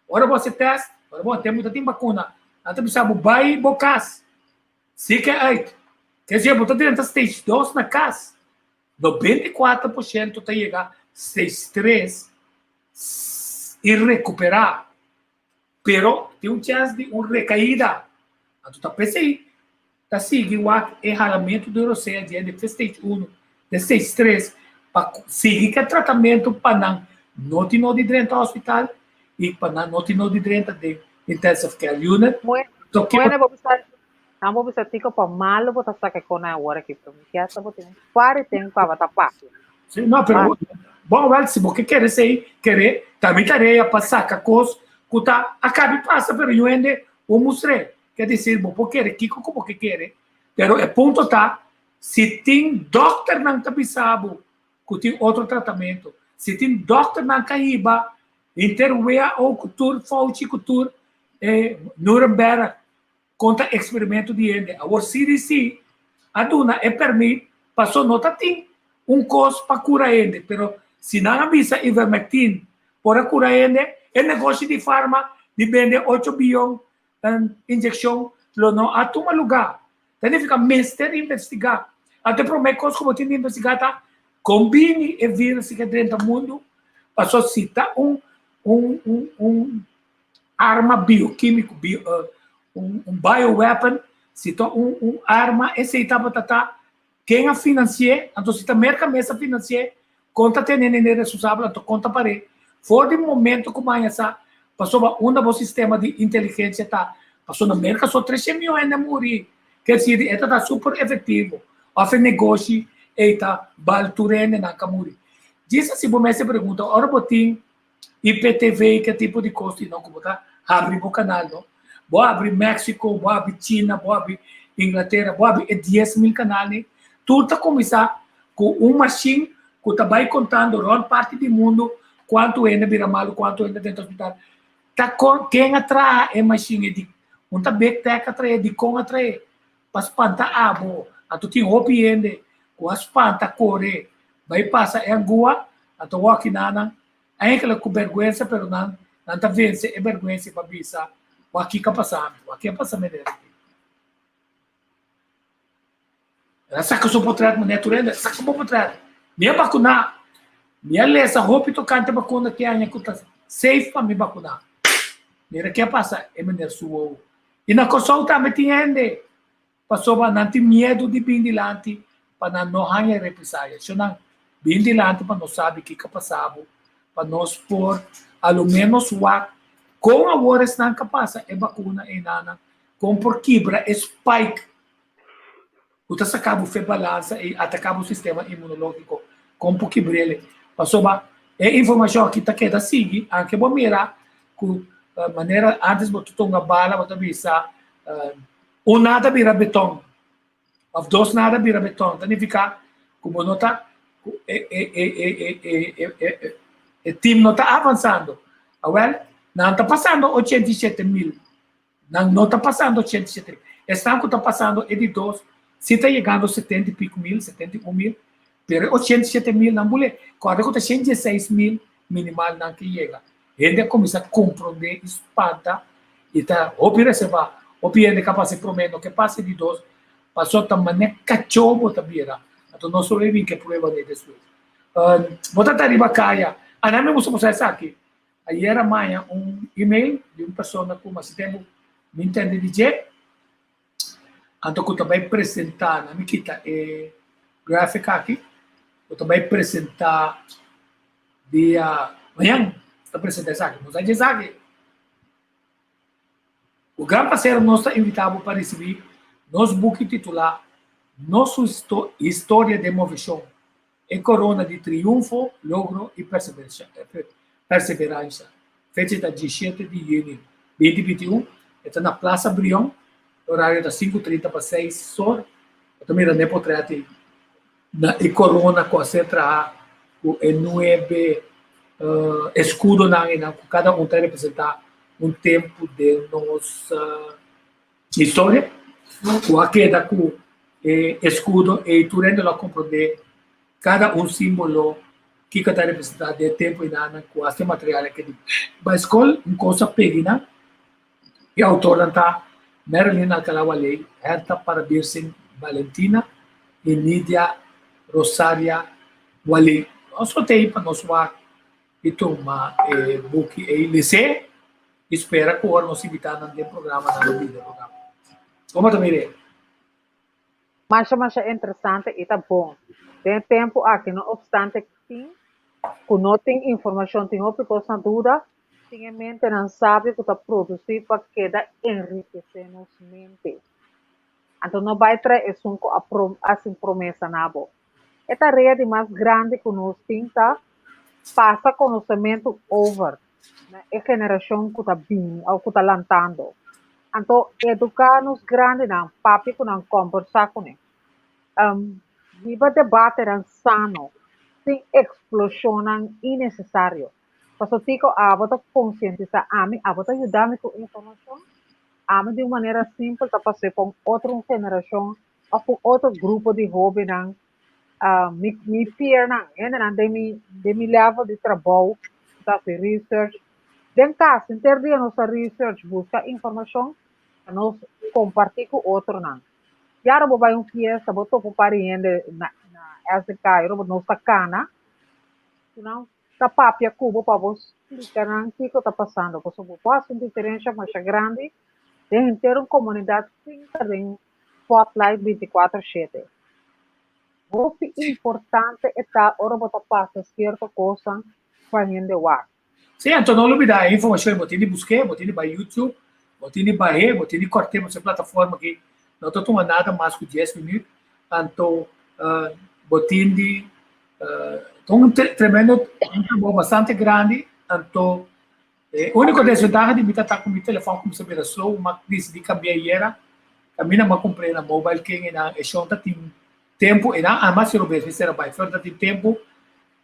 Ora bo hasi test, ora bo tempu ta tin bakuna, nan ta bisa bo, bai bo kas. Si ke uit. Ke dje bo ta drenta stage dos na kas. 94% ta yega stage tres i rekuperá. Pero tin un chèns di un rekaida. Anto ta p'esei ta sigui wak e halamentu di rosea dje di stage uno te stage tres pa sigui ku e tratamentu pa nan no tin no di drenta hospital i pa nan no tin no di drenta den intensive care unit. Bueno, bo bisa, nan bo bisa tiko pa malo bo ta saka kon awor aki, pero mi kier sa bo tin un par di tempo kaba ta papia. Sí, no, pero bon, wel, si bo ke kere esei, kere, ta mi tarea pa saka kos ku ta a kabi pasa, pero yu hende bo mustr'é. Ke desir, bo por kere kiko ku bo ke kere, pero e punto ta, si tin dòkternan ta bisa bo ku tin otro tratamentu, si tin dòkternan ka hiba Henter WHO ku tur Fauci ku tur e Nuremberg konta eksperimento di hende. Awor CDC a duna e permit paso no ta tin un kos pa kura hende pero si nan a bisa ivermectin por a kura hende e negoshi di farma di bende ocho biyon inyekshon lo no a tuma luga. Ta nifica mester investiga. Anto e prome cos cu bo tin di investiga ta con bini e virus ke drenta mundo, paso si ta un un un un arma bioquimico, bio, un un bioweapon, si ta un un arma esey tabata ta ken a financi'e, anto si ta Merca mes a financi'e, con ta tene nene responsabel, anto con ta par'e. For di momento cu baña sa, pasobra unda bo sistema di inteligencia ta, pasobra na Merca so 300 miyon hende a muri. Ke sirbi e ta ta super efektivo. Òf e negoshi ei ta bal tur hendenan ka muri. Djis asi bo mester pregunta ora bo tin IPTV i ke tipo di kos di no ku bo ta habri bo kanal no. Bo habri Mexico, bo habri China, bo habri Inglatera, bo habri e 10,000 kanal ei. Tur ta kuminsá ku un mashin ku ta bai kontando rònt parti di mundu kuantu hende bira malu, kuantu hende ta den hospital. Ta kon ken a traha e mashin ei di un ta big tech a traha dikon a traha pa spanta abo anto tin hopi hende ku a spanta kore bai pasa e angua anto wòki nan nan enkele ku bèrgwensa pero nan nan ta vense e bèrgwensa pa bisa wak kiko a pasa mi wak ke a pasa mi aki. El a saka su potret manera tur hende saka bo potret. Mi a bakuná. Mi a lesa hopi tokante bakuna ke aña ku ta safe pa mi bakuná. Mira ke a pasa e meneer su wowo. I na Kòrsou tambe tin hende pasobra nan tin miedu di bin dilanti pa nan no haña represaya. Sho nan bin dilanti pa nos sabi kiko a pasa bo pa nos por a lo menos wak kon awor esnan ka pasa e bakuna einanan kon por kibra e spike ku ta saka bo fe balansa i ataka bo sistema imunológiko kon por kibr'el. Pasobra e informashon aki ta keda sigui, anke bo mira ku manera antes bo ta tonga bala bo ta bisa un nada bira beton òf dos nada bira beton, ta nifiká ku bo no ta ku e e e e e e e tim no ta avansando. Awèl, nan ta pasando 87,000. Nan no ta pasando 87. Esnan ku ta pasando e di dos si ta yegando 70 i piku mil, 71 mil, pero e 87 mil nan bule. Kòrda ku ta 116 mil minimal nan ke yega. Hende a kuminsá komprondé i spanta i ta hopi reservá. Hopi hende ka pasa e promé, no ke pasa e di dos, pasobra ta manera kachó bo ta bira. Anto nos lo bin ke prueba nei despues. Bo ta ta riba kaya. Anan mi gusta mustra esaki. Ayera maña un email di un persona ku masi tempu mi ntende di dje, anto ku ta bai presentá, na mi kita e graphic aki, ku ta bai presentá dia mañan, ta presentá esaki, nos a dje esaki. Ku gran plaser nos ta invitá bo pa risibí nos buki titulá Nos Historia den Moveshon, E korona di triunfo, logro i perseveransha. Fecha ta 17 di yüni 2021. E ta na Plaza Brion. E orario ta 5:30 pa 6 or. Bo ta mira n'e potret ei na e korona ku a ser traha ku e nuebe eskudonan einan ku kada un ta representá un tempu den nos historia. Ku a keda ku e eskudo ei tur hende lo a komprondé kada un símbolo kiko ta representá den e tempu einan ku hasta e material a keda. Bai skol un kos a pegi nan. E outornan ta Marilyn Alcalá Waley, Hertha Parabirsin Valentina i Nidia Rosaria Waley. Nos lo t'ei pa nos wak i tuma e buki ei les'é i spera ku ora nos invitá nan den programa nan lo bini programa. Komo ta mir'é? Masha masha interesante i ta bon. Den e tempu aki no opstante tin ku no tin informashon tin hopi kos na duda, tin e mentenan sabio ku ta produsí pa keda enrikesé nos mente. Anto no bai trae esun ku a hasi un promesa na bo. E tarea di mas grandi ku nos tin ta pasa konosementu over na e generashon ku ta bini òf ku ta lantando. Anto eduká nos grandinan, papia ku nan, kòmbersá kuné. Hiba debatenan sano, sin eksploshonnan innesesario. Pasobra tiko abo ta konsientisá ami, abo ta yuda mi ku informashon, ami di un manera simpel ta pas'é pa un otro generashon òf un otro grupo di hóbennan mi mi peernan, hendenan den mi den mi level di trabou ta hasi research. Den kas henter dia nos ta research, buska informashon pa nos kompartí ku otronan. Yara bo bai un fiesta, bo topa un par di hende na na SDK, bo nos ta kana, ku nan ta papia ku bo pa bo splika nan kiko ta pasando. Pasobra bo por hasi un diferensha masha grandi den henter un komunidat sin ta den spotlight 24/7. Hopi importante e ta ora bo ta pasa sierto kosnan pa hende wak. Sí, anto no lubida e informashon bo tin di busk'é, bo tin di bai YouTube, bo tin di bah'é, bo tin di kòrt'é pasobra e plataforma aki. No ta tuma nada mas ku dies minüt, anto bo tin di ta un tremendo un trabou bastante grandi, anto e úniko desventaha di mi ta ta ku mi telefòn kuminsá bira slow, m'a disidí kambia ayera, kaminda m'a kumpr'é na Mobile King i nan e shon ta tin tempu, i nan ama si robes mester a bai, pero ta tin tempu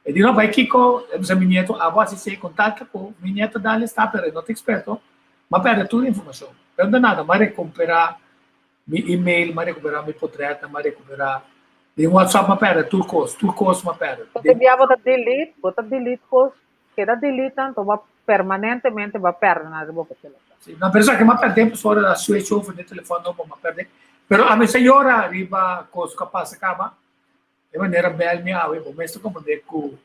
E di no bai kiko, e bisa mi nieto abo hasi esei kontakto ku mi nieto dale sta pero e no ta eksperto, m'a pèrdè tur informashon. Pero no ta nada, m'a rekuperá mi email, m'a rekuperá mi potrètnan, m'a rekuperá den whatsapp m'a pèrdè tur kos, tur kos m'a pèrdè. Te bia bo ta delete, bo ta delete kos, keda delete nan to bo permanentemente bo a pèrdè nan riba bo telefòn. Si, no, pero esaki m'a pèrdè pasobra a switch over den telefòn nobo m'a pèrdè. Pero ami sa yora riba kos ku a pasa kaba. E manera bel mi awe, bo mester comprende cu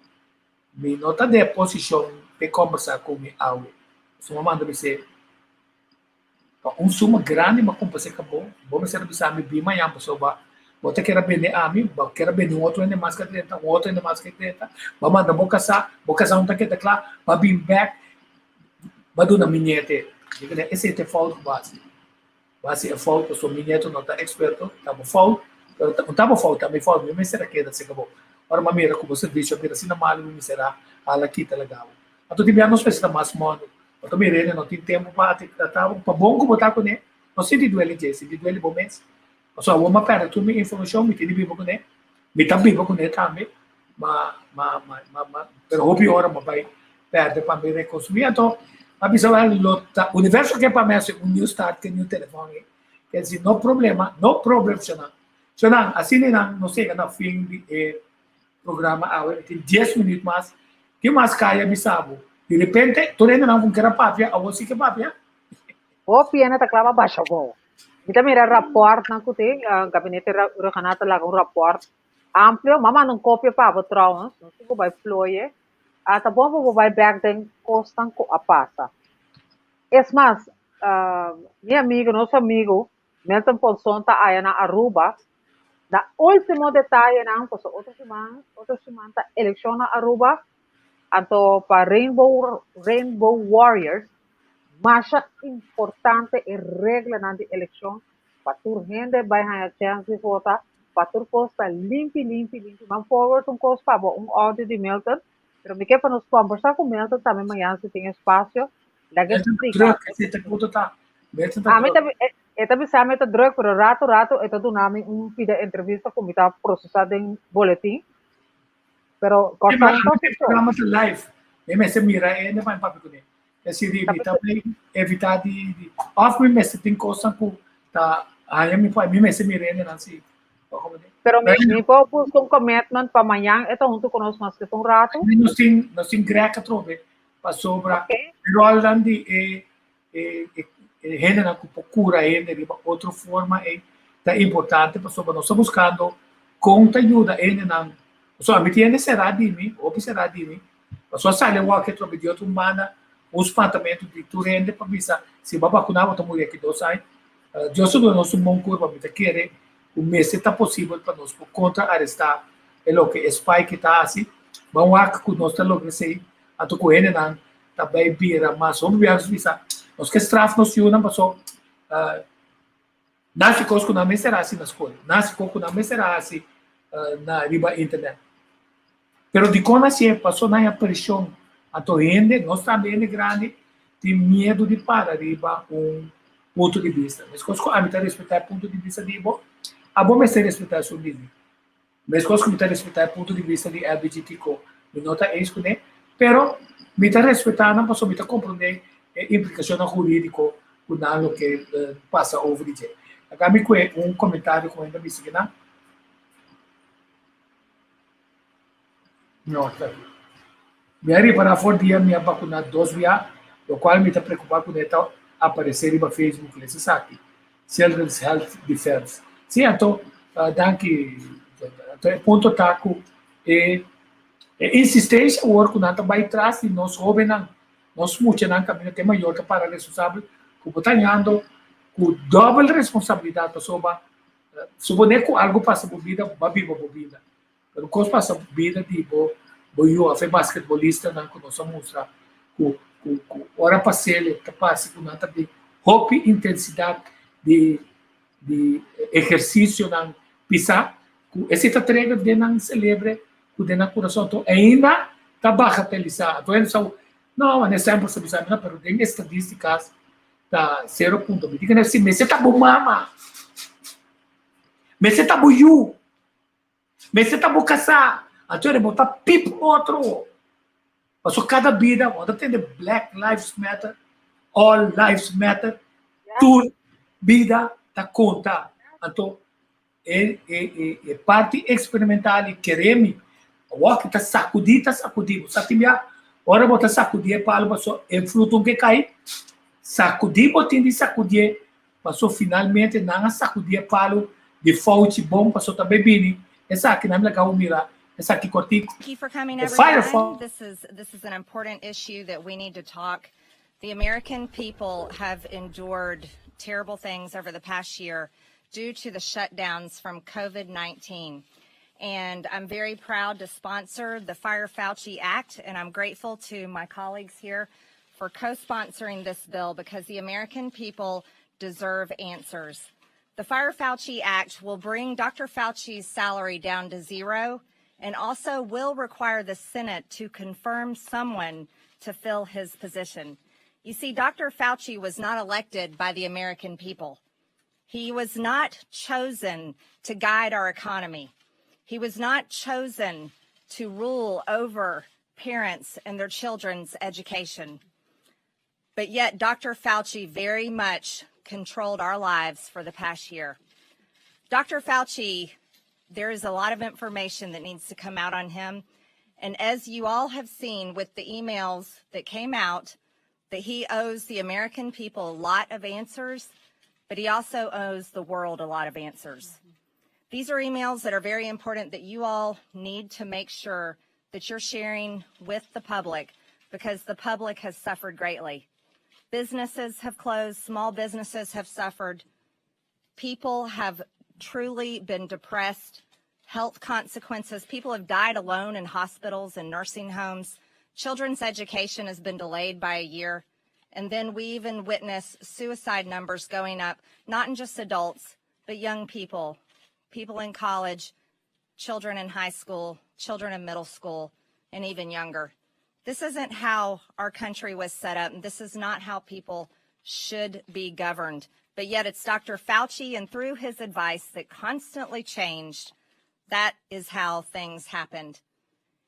mi no ta den e posicion p'e combersa cu mi awe. Pasobra mi a manda bis'é, Pa un suma grandi mi a cumpra esei cabo, bo mester a bisa mi bin mañan pasobra bo ta kere bende ami, bo kere bende un otro hende mas ke drenta, un otro hende mas ke drenta, bo a manda bo casá, bo casá no ta keda cla, bo a bin bek, bo a duna mi niete. Esei ta e fout cu bo a haci. Bo hasi e fout pasobra mi nieto no ta eksperto, ta bo fout, pero no ta bo fout, ta mi fout, mi mester a keda serka bo. Ora mi a mira ku bo servisio a bira asina malu, mi mester a hala kita laga bo. Anto tin bia nos mester ta mas mòndu. Bo ta mira hende no tin tempu pa trata bo, pa bon ku bo ta kuné, no sinti duele dje, sinti duele bo mes. Pasobra awor mi a pèrdè tur mi informashon, mi tin di biba kuné, mi ta biba kuné tambe, ma ma ma ma ma pero hopi ora mi a bai pèrdè pa mi rekonstruí. Anto mi a bisa wèl lo ta universo ke pa mi hasi un new start ke new telefòn ei. Ke si no problema, no problem shonnan. Shonnan, asina nan nos yega na fin di e programa awe. Mi tin dies minüt mas. Tin mas kaya bisa bo. Di repente tur hendenan ku kere papia awor si ke papia. Hopi hende ta klaba basha bou. Mi ta mira rapòrtnan ku tin, Gabinete Rhuggenaath ta laga un rapòrt amplio. Mi a manda un kopia pa bo trouwens, no si bo bai ploye. A ta bon pa bo bai bèk den kosnan ku a pasa. Es mas, mi amigu, nos amigu Milton Ponson ta aya na Aruba. Na último detayenan, pasobra otro siman, otro siman ta elekshon na Aruba, anto pa Rainbow, Rainbow Warriors, Masha importante e reglanan di elekshon pa tur hende bai haña chèns di vota, pa tur kos ta limpi, limpi, limpi. M'an forward un kos pa bo, un audio di Milton, pero mi ke pa nos kòmbersá ku Milton tambe mañana si tin espasio, laga e Milton ta splika. drùk, esei ta punto ta. Milton ta Ami ta drùk. e ta bisa mi e ta drùk, pero ratu ratu e ta duna mi un pida entrevista ku mi ta prosesá den boletin. Pero Sí, Kòrsou pero no ta ami e así so. programa ta live. Mi mester mira e hende pa mi papia kuné. Esei di mi ta bai evitá di di òf mi mester tin kosnan ku ta haña mi mi mester mira hendenan si bo komprendé. Pero mi mi por buska un commitment pa mañan e ta huntu ku nos maske ta un ratu. Nos tin nos tin Greg atrobe pasobra e ròlnan di e e e hendenan ku por kura hende riba otro forma ei ta importante pasobra nos ta buskando kon ta yuda hendenan pasobra mi tin hende será di mi hopi será di mi Pasobra sali awor ke trobe di otro banda un spantamentu di tur hende pa bisa si bo a bakuna bo ta muri aki dos aña. Dios ta duna nos un bon kurpa, mi ta kere ku mester ta posibel pa nos por kontra arestá e loke e spike ta hasi. Ban wak ku nos ta logra esei, anto ku hendenan ta bai bira mas hopi bia nos bisa nos ke straf nos yunan paso nan hasi kos ku nan mester hasi na skol, nan hasi kos ku nan mester hasi na riba internet. Pero dikon hasié? Pasobra nan haña preshon. Anto hende, nos tambe hende grandi, tin miedu di para riba un punto di bista. Meskos ku ami ta respetá e punto di bista di bo, abo mester respetá esun di mi. Meskos ku mi ta respetá e punto di bista di LBGTQ, mi no ta eens kuné, pero mi ta respetá nan pasobra mi ta komprondé e implikashonnan hurídiko ku nan lo ke pasa over di dje. Laga mi kue un komentario ku hende a bisa kinan. No, ta bien. Mi a ripará for dia mi a bakuná dos bia, lokual mi ta preokupá ku e ta aparesé riba Facebook les esaki, Children's Health Defense. Sí, anto, danki. Anto e punto ta ku e e insistensia awor ku nan ta bai tras di nos hóbennan, nos muchanan kaminda ku e mayor ta para responsabel, ku bo ta hañando ku dòbel responsabilidat pasobra Suponé ku algu pasa bo bida, bo a biba bo bida. Pero kos pasa bida di bo bo yu òf e basketbolistanan ku nos a mustra ku ku ku ora pas'el e ta parse ku nan ta den hopi intensidat di. di ehersisionan pisá ku esei ta trigger den nan selebre ku den nan kurason. Anto ainda ta bagatelisá. Anto hende sa, no, manera semper sa bisa mi, no, pero den estadísticas ta sero punto. Mi di kende si mester ta bo mama, mester ta bo yu, mester ta bo kasá, anto bo ta pip otro. Pasobra kada bida, bo ta tende Black Lives Matter, All Lives Matter, tur bida ta konta. Anto e e e e parti eksperimental i kere mi awor ki ta sakudí ta sakudí. Bo sa tin bia ora bo ta sakudí e palu pasobra e fruto ke kai, sakudí bo tin di sakudié pasobra finalmente nan a sakudí e palu di fouchi bon pasobra ta bai bini esaki nan laga bo mira esaki kòrtiku. Thank you for coming, E fire everyone. This is this is an important issue that we need to talk. The American people have endured terrible things over the past year due to the shutdowns from COVID-19. And I'm very proud to sponsor the Fire Fauci Act, and I'm grateful to my colleagues here for co-sponsoring this bill because the American people deserve answers. The Fire Fauci Act will bring Dr. Fauci's salary down to zero and also will require the Senate to confirm someone to fill his position. You see, Dr. Fauci was not elected by the American people. He was not chosen to guide our economy. He was not chosen to rule over parents and their children's education. But yet, Dr. Fauci very much controlled our lives for the past year. Dr. Fauci, there is a lot of information that needs to come out on him. And as you all have seen with the emails that came out, that he owes the American people a lot of answers, but he also owes the world a lot of answers. These are emails that are very important that you all need to make sure that you're sharing with the public because the public has suffered greatly. Businesses have closed, small businesses have suffered. People have truly been depressed, health consequences. People have died alone in hospitals and nursing homes. Children's education has been delayed by a year. And then we even witness suicide numbers going up, not in just adults, but young people, people in college, children in high school, children in middle school, and even younger. This isn't how our country was set up, and this is not how people should be governed. But yet it's Dr. Fauci, and through his advice that constantly changed, that is how things happened.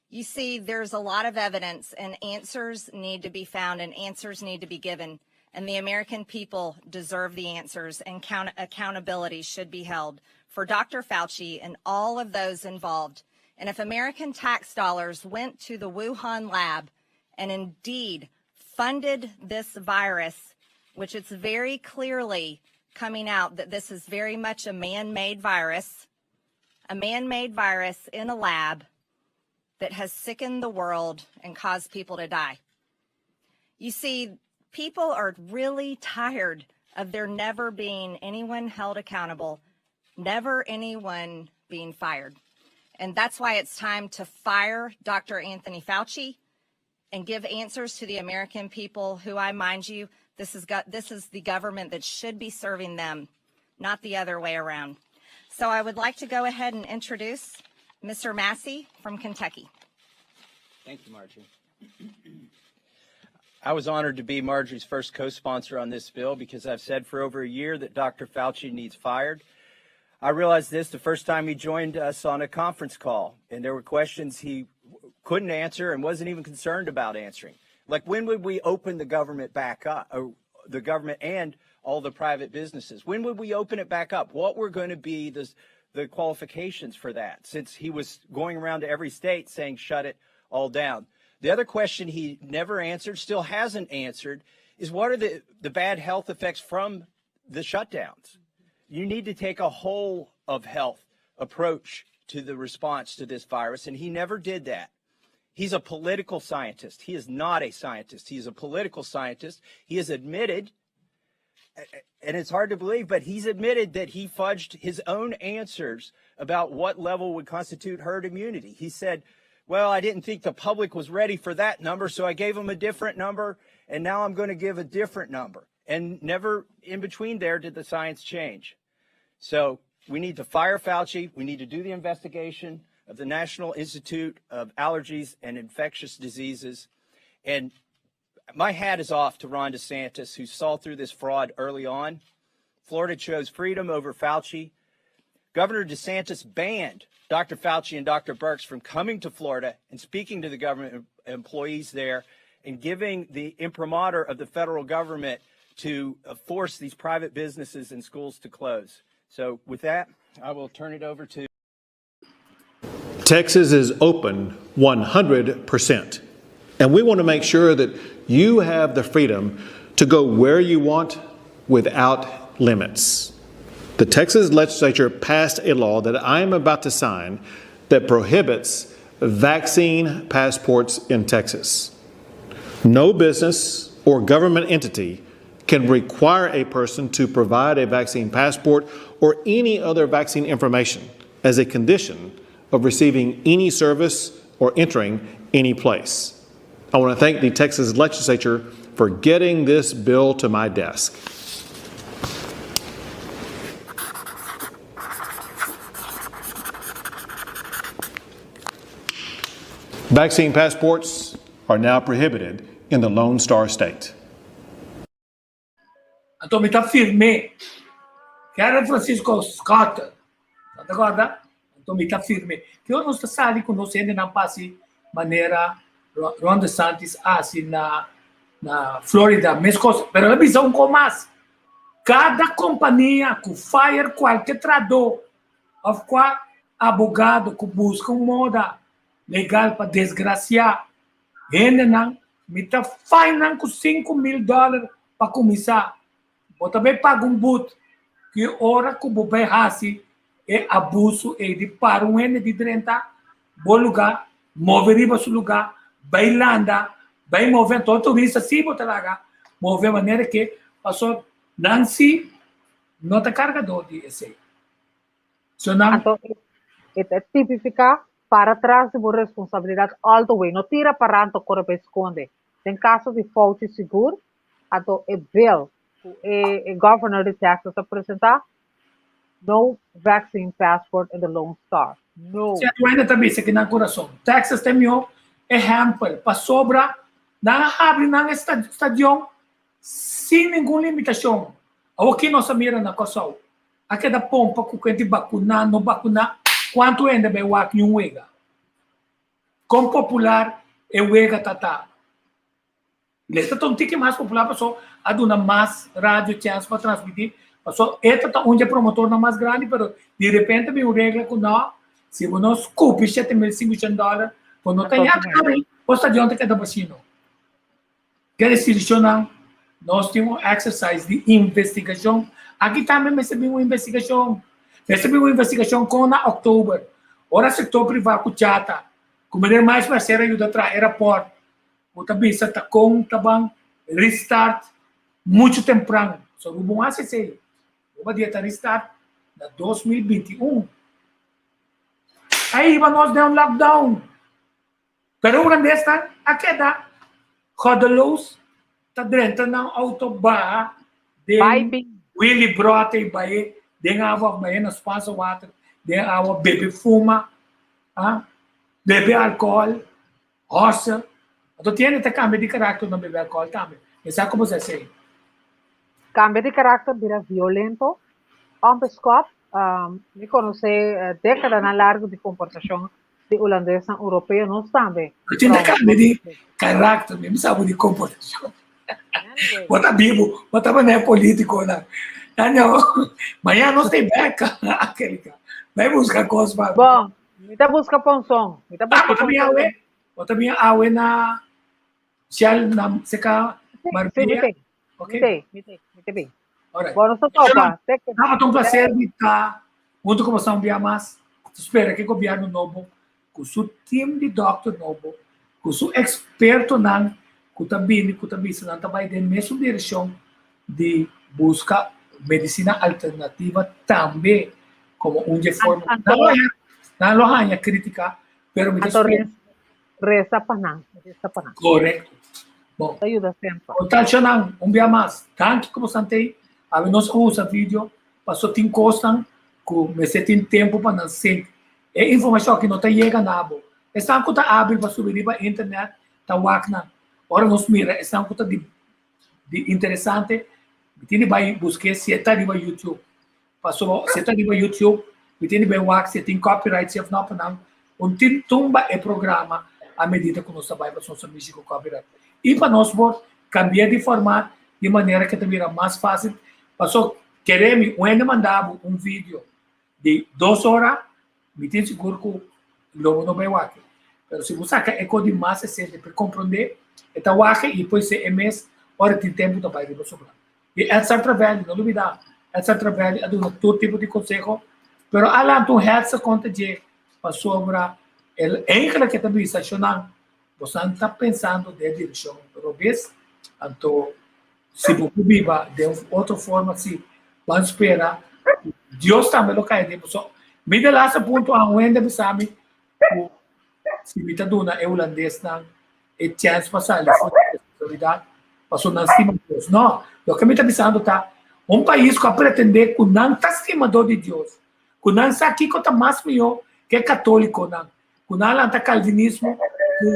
You see, there's a lot of evidence, and answers need to be found, and answers need to be given. And the American people deserve the answers, and accountability should be held for Dr. Fauci and all of those involved. And if American tax dollars went to the Wuhan lab and indeed funded this virus, which it's very clearly coming out that this is very much a man-made virus, a man-made virus in a lab that has sickened the world and caused people to die. You see, people are really tired of there never being anyone held accountable, never anyone being fired. And that's why it's time to fire Dr. Anthony Fauci and give answers to the American people who, I mind you, this is, this is the government that should be serving them, not the other way around. So I would like to go ahead and introduce Mr. Massey from Kentucky. Thank you, Marjorie. I was honored to be Marjorie's first co-sponsor on this bill because I've said for over a year that Dr. Fauci needs fired. I realized this the first time he joined us on a conference call, and there were questions he couldn't answer and wasn't even concerned about answering. Like, when would we open the government back up, or the government and all the private businesses? When would we open it back up? What were going to be the, the qualifications for that, since he was going around to every state saying, shut it all down? The other question he never answered, still hasn't answered, is what are the, the bad health effects from the shutdowns? You need to take a whole of health approach to the response to this virus, and he never did that. He's a political scientist. He is not a scientist. He is a political scientist. He has admitted, and it's hard to believe, but he's admitted that he fudged his own answers about what level would constitute herd immunity. He said, well, I didn't think the public was ready for that number, so I gave them a different number, and now I'm going to give a different number. And never in between there did the science change. So we need to fire Fauci. We need to do the investigation of the National Institute of Allergies and Infectious Diseases. And my hat is off to Ron DeSantis, who saw through this fraud early on. Florida chose freedom over Fauci. Governor DeSantis banned Dr. Fauci and Dr. Birx from coming to Florida and speaking to the government employees there and giving the imprimatur of the federal government to force these private businesses and schools to close. So with that, I will turn it over to Texas is open 100%. And we want to make sure that you have the freedom to go where you want without limits. The Texas legislature passed a law that I am about to sign that prohibits vaccine passports in Texas. No business or government entity can require a person to provide a vaccine passport or any other vaccine information as a condition of receiving any service or entering any place. I want to thank the Texas legislature for getting this bill to my desk. Vaccine passports are now prohibited in the Lone Star State. Anto mi ta firm'é. Karen Francisco Scott, ta ta kòrda? Anto mi ta firm'é. Ki ora nos ta sali ku nos hendenan pa hasi manera Ron DeSantis a hasi na na Florida? Meskos, pero el a bisa un kos mas. Kada kompania ku fire kualke trahadó òf kua abogado ku buska un moda legal pa desgrasiá hendenan, mi ta fine nan ku 5000 dòler pa kuminsá. Bo ta bai paga un but ki ora ku bo bai hasi e abuso ei di para un hende di drenta bo lugá, move riba su lugá, bai landa, bai move. Anto turista sí bo ta laga move manera ke pasobra nan sí no ta kargadó di esei. So nan. Anto e ta tipifiká para tras di bo responsabilidat all the way. No tira para anto kore bai skonde. Den kaso di Fauci sigur, anto e bill ku e e governor di Texas a presentá, no vaccine passport in the Lone Star. No. Si Aduana ta bisa ki nan kurason. Texas ta e mihó ehèmpel pasobra nan a habri nan stadion sin ningun limitashon. Awoki nos a mira na Kòrsou. A keda pompa ku kenti bakuná, no bakuná, kuantu hende bai wak ñun wega? Kon popular e wega ta ta? Lesta ta un tiki mas popular paso a duna mas radio chèns pa transmití, paso e ta ta un dje promotornan mas grandi, pero di repente bin un regla ku no, si bo no skupi 7500 dòler, bo no ta yaka abri, bo stadion ta keda bashí no. Ke institushonnan nos tin un exercise di investigashon. Aki tambe mester bin un investigashon. Mester bin un investigashon kon na oktober, ora sektor privá ku chata, ku meneer Mais Mercer a yuda traha e rapòrt ku ta bisa ta kon ta ban restart muchu tempran. So bo bon hasi esei. Bo badia ta restart na 2021. A hiba nos den un lockdown. Pero hulandesnan a keda goddeloos ta drenta nan auto baha den Willy Brote y bae den awa of bae na Spaanse Water den awa bebe fuma, ah, bebe alcohol, hosse. Anto tin hende ta cambia di karakter na bebe alcohol tambe. Mi sa como sa esey. Cambia di karakter bira violento, on the spot, mi conoce decadanan largo di comportacion di hulandesnan europeo nos tambe. Bo tin ta cambia di karakter, mi sa bo di comportacion. Bo ta bibo, bo ta manera politiconan. Daniel, mañana nos ta bek, Angelica. Bai busca cos pa. Bon, mi ta busca ponson. Mi ta busca ah, bo ta bin awe? Bo ta bin awe na Shell na seka Marbella? Sí, mi te, mi te, mi te bin. Alright. Bon, nos ta topa. Tabata un placer di ta hunto cu boso un bia mas. Ta spera cu e gobierno nobo, cu su team di dokter nobo, cu su expertonan cu ta bini, cu ta bisa nan ta bay den mesun direccion di busca medicina alternativa tambe como un dje forma. Nan lo haña critica, pero mi ta spera. Reza pa nan, reza pa nan. Correcto. Bon. Ta yuda semper. Con tal Shanan, un bia mas, danki como santei. Awe nos a usa video. Paso tin kosnan ku mester tin tempu pa nan sink. E informashon aki no ta yega na bo. Esnan ku ta abil pa subi riba internet ta wak nan. Ora nos mira esnan ku ta di di interesante, mi tin di bai busk'é si e ta riba YouTube. Pasobra si e ta riba YouTube, mi tin di bai wak si e tin copyright si of no pa nan un tin tumba e programa a medida ku nos ta bai pasobra nos ta mishi ku copyright. I pa nos por kambia di format di manera ku e ta bira mas fásil. Pasobra kere mi un hende manda bo un video di dos ora, mi tin sigur ku lo bo no bai wak. Pero si bo saka e kos di mas esente pa e komprondé, e ta wak i por esei e mes ora tin tempu ta bai riba sobra. I Edsel Travelli, no lubidá, Edsel Travelli a duna tur tipo di konseho, pero a lanta un hetze kontra dje pasobra el eigenlijk e ta bisa, Shonnan, bosan ta pensando den e direkshon robes, anto si bo por biba den un otro forma si, ban spera ku Dios tambe lo kai den boso. Mi de laatste punto a un hende a bisa mi ku si mi ta duna e hulandesnan e chèns pa sali for di responsabilidat pasobra nan stima Dios. No, loke mi ta bisando ta un pais ku a pretendé ku nan ta stimadó di Dios, ku nan sa kiko ta mas mihó ku e katólikonan, ku nan a lanta kalvinismo ku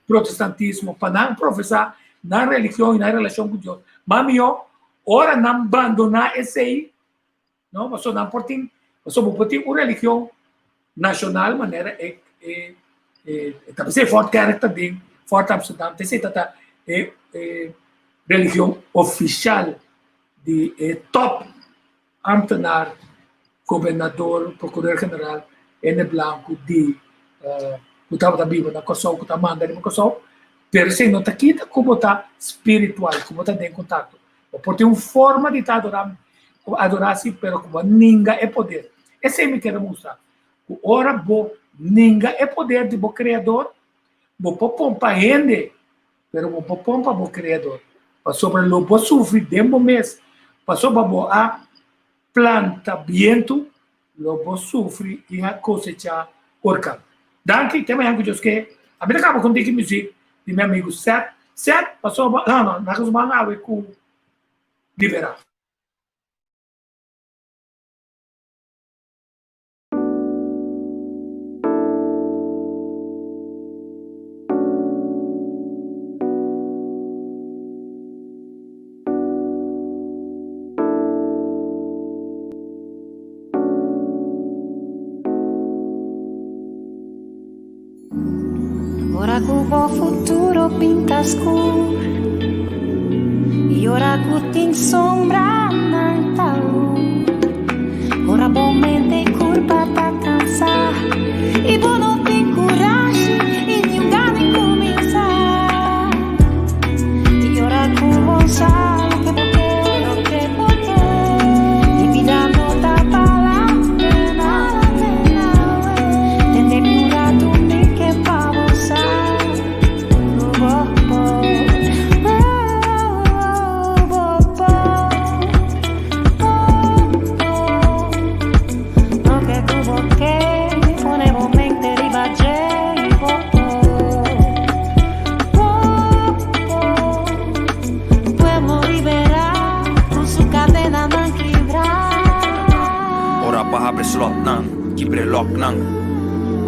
protestantismo pa nan profesá nan religion i nan relashon ku Dios mas mihó, ora nan bandoná esei, No, pasobra nan por tin, pasobra bo por tin un religion nashonal manera e e e ta p'esei Fort Kerk ta den Fort Amsterdam, t'esei ta ta e e religion ofishal di e top ambtenaar, gobernador, prokurador general, hende blanku di ku tabata biba na Kòrsou, ku ta manda riba Kòrsou, pero esei no ta kita ku bo ta spiritual, ku bo ta den kontakto. Bo por tin un forma di ta adorá, adorá si, pero ku bo a ninga e poder. Esei mi kere mustra, ku ora bo ninga e poder di bo Kreador, bo por pompa hende, pero bo por pompa bo Kreador. Pasobra lo bo sufri den bo mes, pasobra bo a planta bientu, lo bo sufri i a kosechá orkan. Danki, te mañan ku Dios ke. A mi ta kaba ku un tiki muzik di mi amigu Seth. Seth, pasobra, no, no, nan a ban awe ku Liberá. Ora ku bo futuro pinta skur I ora ku tin sombranan ta lur Ora bo mente i kurpa ta kansá I bo no tin kurashi i niun gana di kuminsá I ora ku bo sa loke bo ke loke bo ke I bida no ta bala pena Tende mi un ratu mi ke pa bo sa ku bo por Oh, bo por, bo por Loke ku bo ke pone bo mente riba dje i bo por Bo por Pueblo liberá ku su kadenanan kibrá. Ora pa habri slotnan, kibr'e lòknan.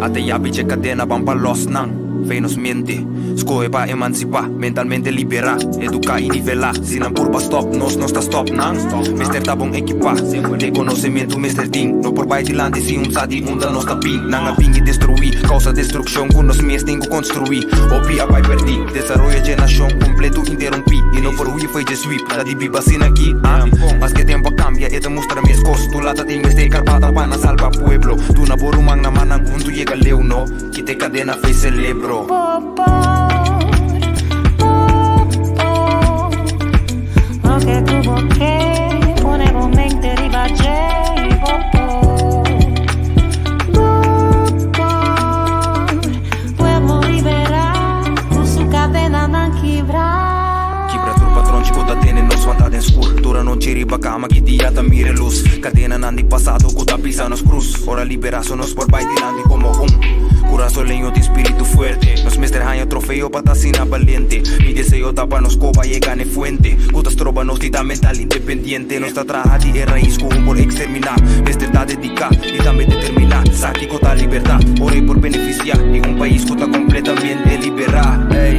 Ata yabi dje kadena ban pa lòs nan. Fe nos mente, skohe pa emansipá, mentalmente liberá, eduká i nivelá. Si nan purba stòp nos, nos ta stòp nan. Mester ta bon ekipá, den konosementu mester tin. No por bai dilanti si un sa di unda nos ta bin. Nan a bin i destruí, kousa destrukshon ku nos mes tin ku konstruí. Hopi a bai pèrdí, desaroyo dje nashon kompletu interumpí. I no por hui fo'i dje sweep, ta di biba asina aki, ah. Maske tempu a kambia, e ta mustra meskos. Tu lata tin mester karbata pa nan salba pueblo. Duna bo ruman na mannan huntu yega leu, no. Kita e kadena fe selebro. Bo por, bo por Loke ku bo ke pone bo mente riba dje i bo por Bo por Pueblo liberá ku su kadenanan kibrá. Kibra tur patronchi ku ta tene nos wanta den skur. Tur anochi riba kama ki dia ta mira e lus. Kadenanan di pasado ku ta pisa. Hisa nos krus, ora liberá so nos por bai dilanti komo un Kurasoleño tin spiritu fuerte. Nos mester haña trofeo pa ta asina baliente. Mi deseo ta pa nos koba yega n'e fuente ku ta stroba nos di ta mental independiente. Nos ta traha di e rais ku un por eksterminá. Mester ta dediká i tambe determiná. Sa kiko ta libertá, ora e por benefisiá di un pais ku ta kompletamente liberá. Ey,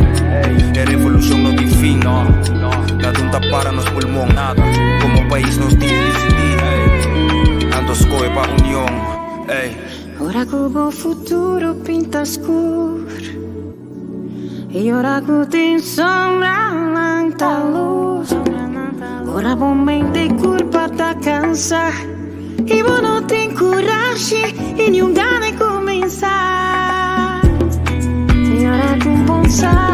e revolushon no tin fin, nada un ta para nos pulmon. Komo pais nos tin disidí, anto skohe pa union. Ey. Ora ku bo futuro pinta skur I ora ku tin sombra lanta lus Ora bo mente i kurpa ta kansa I bo no tin kurashi i niun gana di kuminsá I ora ku bo sa.